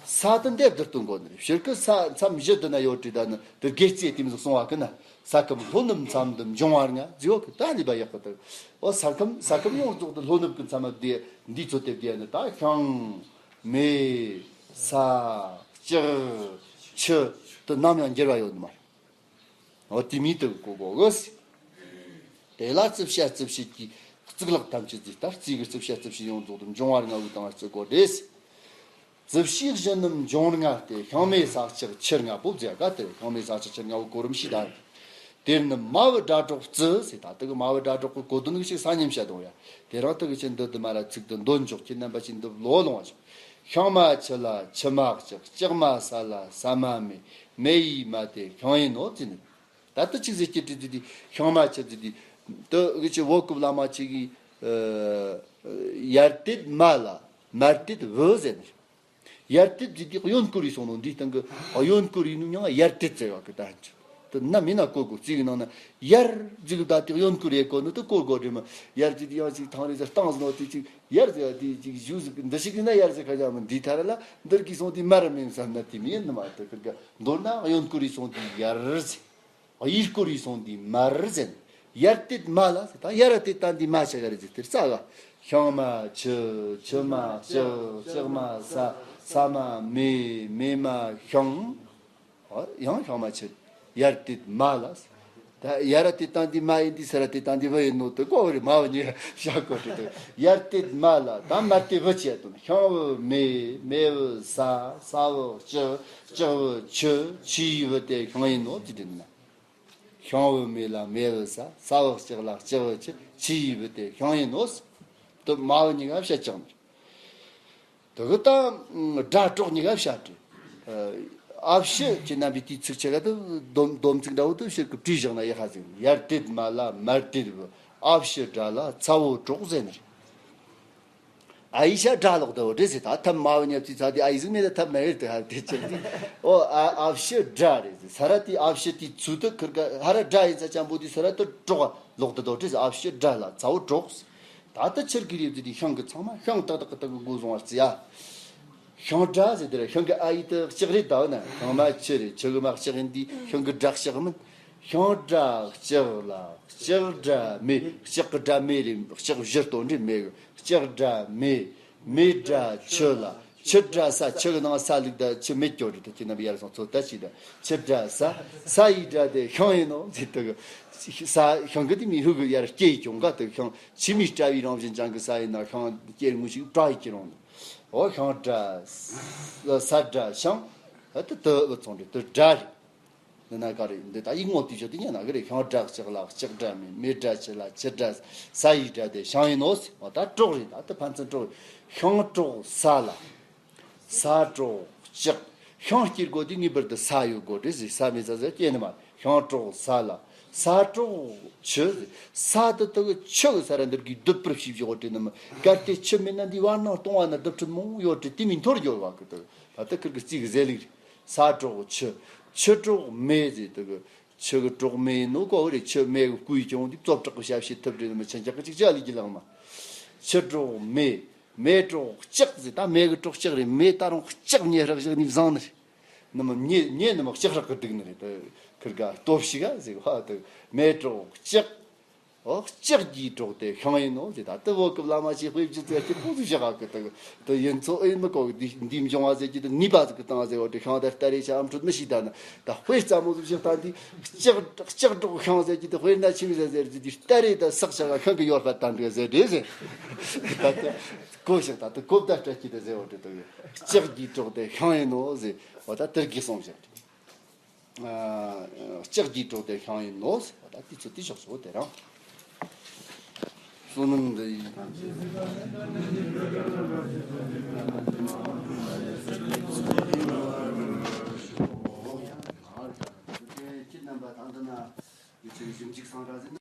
ས་དུ་འདེབས་དུ་སྟོན་དགོས་ནི་རེད། ཕྱིར་ཁུ་ས་མཚམས་བཞི་དུ་ན་ཡོད་དྲི་ད་ནི་དུ་དགེ་རྩིས་དེ་མི་ཟིག་གསུང་བ་ཀི་ན། ས་ཁམས་ལྷོ་ནུབ་མཚམས་དུ་འབྱུང་བ་ལྔ་རྫི་བོ་ཀི་ད་ལི་བ་ཡག་པ་དུ། འོ་ས་ཁམས་ས་ཁམས་ཡོངས་རྫོགས་དུ་ལྷོ་ནུབ་ཀི་མཚམས་མ་བདེ་འདི་ཚོ་དེ་བདེ་ནི་ད་ཤིང་། མེ། ས། ལྕགས། ཆུ། དུ་ནམ་ཡང་འགྱུར་བ་ཡོད་ནི་མ་རེད། འོ་དེ་མིན་དུ་གོ་གོ་གི། དེ་ལ་རྩིབས་བཤད་རྩིབས་བཤད་ཀྱི་གཙུག་ལག་ཐམས་ཅད་ཀྱི་ལྟར་རྩིས་ཀྱི་རྩིབས་བཤད་རྩིབས་བཤད་ཡོངས་རྫོགས་དུ་འབྱུང་བ་ལྔ་བོའི་སྟེང་བརྩི་དགོས་རེད། རྩིབས་བཤད་བཞི་ནི་འབྱུང་ལྔ་སྟེ་ཤིང་མེ་ས་ལྕགས་ཆུ་ལྔ་པོ་མཛད་ག་དེར་ཤིང་མེ་ས་ལྕགས་ཆུ་ལྔ་བོ་གོ་རིམ་ཞིག་དང་། དེར་ནི་མ་བུ་སྒྲ་སྒྲོགས་རྩི་ཟེར་ད་དུ་གི་མ་བུ་སྒྲ་སྒྲོགས་གི་གོ་དོན་གི་ཞིག་ས་ཉམས་བཤད་དོ་ཡ། དེ་རང་དུ་གི་ཆེན་འདི་དུ་མ་ར་ཚིག་ཏུ་འདོན་འཇོག་ཁྱེད་རྣམ་པ་ཞིག་འདི་ལོ་ལོང་བ་ཞིག་ཤིང་མ་ཆུ་ལ་ཆུ་མ་ལྕགས། ལྕགས་མ་ས་ལ་ས་མ་མེ། མེ་ཡི་མ་དེ་ཤིང་ཡིན་ནོ་ཟེར་ནི། ད་ལྟ་ཅིག་ཟེར་གྱི་དྲི་དྲི་དྲི་ཤིང་མ་ཆུ་དྲི་དྲི། དུ་གི་ཆུ་བོ་རྐུབ་བླ་མ་ཅིག་གིས། ཡར་དེད་མ་ལ་མར་དེད་བུ་ཟེར་ནི། ཡར་དེད་དྲི་དྲི་གཡོན་སྐོར་ཡིན་སོང་ནོ་འདི་སྟེང་གི་གཡོན་སྐོར་ཡིན་ནོ་མྱང་ཡར་དེད་ཟེར་བ་གི་ད་ཧན་ཆུ། དུ་ན་མི་ན་གོ་གོ་རྩིས་གི་ནང་ན་ཡར་ཟིག་ད་དེ་གཡོན་སྐོར་ཡེ་གོ་ནི་དུ་གོ་གོ་དྲི་མ་ཡར་དེད་དྲི་ཡང་ཅིག་ཐང་རེ་ཟེར་བཏང་ཟེར་ནོ་དེ་ཅིག་ཡར་ཟེར་བ་དེ་ཅིག་ཞུ་ཟིག་འདི་ཞིག་ཡིན་ན་ཡར་ཟེར་ཁ་ཡ་མི་འདི་ཐ་ར་ལ་འདིར་གི་སོང་དེ་མར་མིན་བསམ་ན་དེ་མི་ཡིན་ནི་མ་དུ་ཁིར་ག་མདོར་ན་གཡོན་སྐོར་ཡིན་སོང་དེ་ཡར་ཟེར། གཡས་སྐོར་ཡིན་སོང་འདི་མར་ཟེར། ཡར་དེད་མ་ལ་ཟེར་ད་ཡར་དེད་ད་འདི་མ་ཆ་ག་རེ་ཟེར་དེར་རྩ་ག་ཤིང་མ་ཆུ། ཆུ་མ་ལྕགས། ལྕགས་མ་ས། ས་མ་མེ། མེ་མ་ཤིང་། ཨ་ཡང་ཤིང་མ་ཆུ། ཡར་དེད་མ་ལ་ཟེར། ད་ཡར་དེད་ད་འདི་མ་ཡིན་འདི་སར་དེད་ད་འདི་བུ་ཡིན་ནོ་དེ་གོ་བ་རེ་མ་བུ་ཉེ་ཤ་གོ་དེ་དེ་ཡར་དེད་མ་ལ་ད་མར་དེད་བུ་ཆེ་དོན་ཤིང་བུ་མེ། མེ་བུ་ས། ས་བུ་ལྕགས། ལྕགས་བུ་ཆུ། ཆུ་ཡི་བུ་དེ་ཤིང་ཡིན་ནོ་ཟེར་དེ་ན། ཤིང་བུ་མེ་ལ་མེ་བུ་ས། ས་བུ་ལྕགས་ལ་ལྕགས་བུ་ཆུ། ཆུ་ཡི་བུ་དེ་ཤིང་ཡིན་ནོ། དུ་མ་བུ་གཉིས་ཀ་བཤད་ཀྱང་། དུ་གི་ད་སྒྲ་སྒྲོགས་གཉིས་ཀ་བཤད་དེ། ཨ་ཕྱི་ཁྱེད་རྣམ་པའི་དུས་ཚིགས་ཆེ་ག་དུ་སྡོམ་སྡོམ་ཚིག་འདྲ་བོ་དུ་ཕྱིར་གི་བྲིས་བཞག་ན་ཡག་ཧ་ཟིག་ཡར་དེད་མ་ལ་མར་དེད་བུ། ཨ་ཕྱི་སྒྲ་ལ་ཚ་བོ་སྒྲོགས་ཟེར་ནི་རེད། ཨ་ཡེ་ཤ་དགྲ་ལོག་ཏུ་འོ་དེ་ཟེར། ད་ཐབས་མ་བུ་ཉབ་ཚིག་ཚ་དེ་ཨ་ཡེ་གཟུགས་མེད་ད་ཐབས་མེད་རེད་དེ། ཧ་དེ་ཅི་དེ་ཨོ་ཨ་ཨ་ཕྱི་དགྲ་རེད་ཟེར། ས་ར་དེ་ཨ་ཕྱི་དེ་ཚུལ་དུ་ཁིར་ག་ཧ་ར་དགྲ་ཡིན་ཚ་ཅན་པོ་དེ་ས་ར་དུ་གྲོགས་ལོག་ཏུ་འོ་དེ་ཟེར། ཨ་ཕྱི་དགྲ་ལ་ཚ་བོ་གྲོགས། ད་ལྟ་ཆིར་གི་རེད་ཟེར། དེ་ཤིང་གི་ཚང་མ་ཤིང་ཏག་ཏག་གི་ཏག་གི་སྒོ་བཟུང་བར་བརྩི་ཡ། ཤིང་དགྲ་ཟེར་དེ་ར་ཤིང་གི་ཨ་ཡེ་དེ་ལྕགས་རེད། ད་ན་ཤིང་མ་ཆུ་རེད། ཆུ་གི་མ་ལྕགས་ཡིན་དེ་ཤིང་གི་དགྲ་ལྕགས་མིན། ཤིང་དགྲ་ལྕགས་ལ་ལྕགས་དགྲ་མེ། ལྕགས་གི་དགྲ་མེ་རེད། ལྕགས་བཞི་སྟོན་རེད། མེ་གི་ལྕགས་དགྲ་མེ། མེ་དགྲ་ཆུ་ལ་ཆུ་དགྲ་ས། ཆུ་གི་ནང་ས་ལུག་ད་ཆུ་མེད་སྐྱོ་རེད། ད་ཁྱེད་རྣམ་པ་ཡར་སོང་ཚོད་ལྟ་ཞིག་ད། ཆུ་དགྲ་ས། ས་ཡི་དགྲ་དེ་ཤིང་ཡིན་ནོ་ཟེར་དུ་གི། ས་ཤིང་གི་དེ་མི་ཧུ་གི་ཡར་སྐྱེ་ཡི་ཀྱང་ག་དུ་ཤིང་ཕྱི་མི་དགྲ་བའི་རང་བཞིན་ཅན་གི་ས་ཡིན་ན་ཤིང་སྐྱེ་ངོ་ཞིག་དགྲ་ཡི་ཀྱི་རང་ནོ། འོ་ཤིང་དགྲ་ས། ས་དགྲ་ཤིང་། ད་དུ་དུ་འུ་ཚང་རེད། དུ་དགྲ་རེད། འདི་ན་ག་རེ་འདི་ད་ཡིག་ངོ་དུས་ཆོད་དུ་ཉན་ན་གི་རེད། ཤིང་དགྲ་ལྕགས་ལ་ལྕགས་དགྲ་མེ། མེ་དགྲ་ཆུ་ལ་ཆུ་དགྲ་ས། ས་ཡི་དགྲ་དེ་ཤིང་ཡིན་ནོ་ཟེར། འོ་ད་གྲོགས་རེད། ད་དེ་ཕན་ཚུན་གྲོགས། ཤིང་གྲོགས་ས་ལ། ས་གྲོགས་ལྕགས། ཤིང་སྐྱེ་དགོས་དུས་ངེས་པར་དུ་ས་ཡོད་དགོས་རེད་ཟེར། ས་མེད་ས་ཟེར་སྐྱེ་ནི་མ། ཤིང་གྲོགས་ས་ལ། ས་གྲོགས་ཆུ་ཟེར། ས་དེ་དག་ཆུ་གི་ས་ར་འདིར་གི་སྡུད་པར་བྱེད་ཡོད་རེད་ནི་མ། གལ་ཏེ་ཆུ་མེད་ན་འདི་བར་སྣང་སྟོང་བ་ན་སྡུད་ཁྲིད་མང་ཡོད་རེད། དེ་མི་འཐོར་ཡོད་བ་གི་དག་ད་དེ་ཁིར་གི་རྩིས་གི་ཟེར་ལིག་རེད། ས་གྲོགས་ཆུ། ཆུ་གྲོགས་མེ་ཟེར་དུ་གི། ཆུ་གི་གྲོགས་མེ་ཡིན་ནོ་གོ་རེད། ཆུ་མེ་གི་བསྐུས་ཀྱང་འདི་རྩོབ་དྲག་གི་ཞབས་ཕྱི་ཐུབ་རེད་མི་ཆེན་ཅག་གི་ཅིག་ཅག་ལི་གི་ལག་མ། ཆུ་གྲོགས་མེ། མེ་གྲོགས་ལྕགས་ཟེར། ད་མེ་གི་གྲོགས་ལྕགས་རེད། མེ་ད་རུང་ལྕགས་ཉེ་རག་ཞག་ནི་བཟང་ནི་རེད། ནི་མ་ཉེ་ཉེ་ནི་མ་ལྕགས་རག་གི་སྡུག་ནི་རེད། དུ་ཁིར་ག་སྟོབས་ཤིག་ག་ཟེར་བ་དུ་མེ་གྲོགས་ལྕགས། ཨོ་ལྕགས་ཀྱི་གྲོགས་དེ་ཤིང་ཡིན་ནོ་ཟེར། ད་ལྟ་བོད་སྐབས་བླ་མ་ཆོས་དཔེ་བརྒྱུད་ཚེ་ཀྱི་པོ་ཟིག་བཞག་གི་དུ་དུ་ཡིན་ཚོ་ཨེ་མི་གོ་འདི་འདི་འབྱུང་བ་ཟེར་གྱི་དུ་ནུས་པ་ཟིག་གི་བཏང་ཟེར་བ་དེ་ཤིང་དེ་སྟ་རེ་ཆ་ཨམ་ཁྲོད་མི་ཤིག་ད་ན་ད་དཔེ་རྩ་མོ་ཟིག་བཞག་ད་འདི་ལྕགས་ལྕགས་གྲོགས་ཤིང་ཟེར་གྱི་དུ་དཔེར་ན་ཆི་མི་ཟེར་ཟེར་གྱི་དུ་སྟ་རེ་ད་སག་ཆ་ག་ཤིང་གི་ཡོར་ཧྥ་བཏང་འདྲ་ཟེར་དེ་ཟེར། ད་དུ་གོ་ཞིག་ད་དུ་གོ་བརྡ་སྤྲད་ཀྱི་དུ་ཟེར་བ་དེ་དུ་ལྕགས་ཀྱི་གྲོགས་དེ་ཤིང་ཡིན་ནོ་ཟེར་བ་ད་དེར་གི་སོང་ཞིག་ལྕགས་ཀྱི་གྲོགས་དེ་ཤིང་ཡིན་ནོ། ད་དུས་ཚོད་དེ་ཞོག་སོ་དེ་རང་བསོད་ནམས་འདི་ཡིན། ཁྱེད་རྣམ་པ་དང་དུ་ན་ཡུལ་ཆེན་ཞིབ་འཇུག་སང་ར་ཟིན།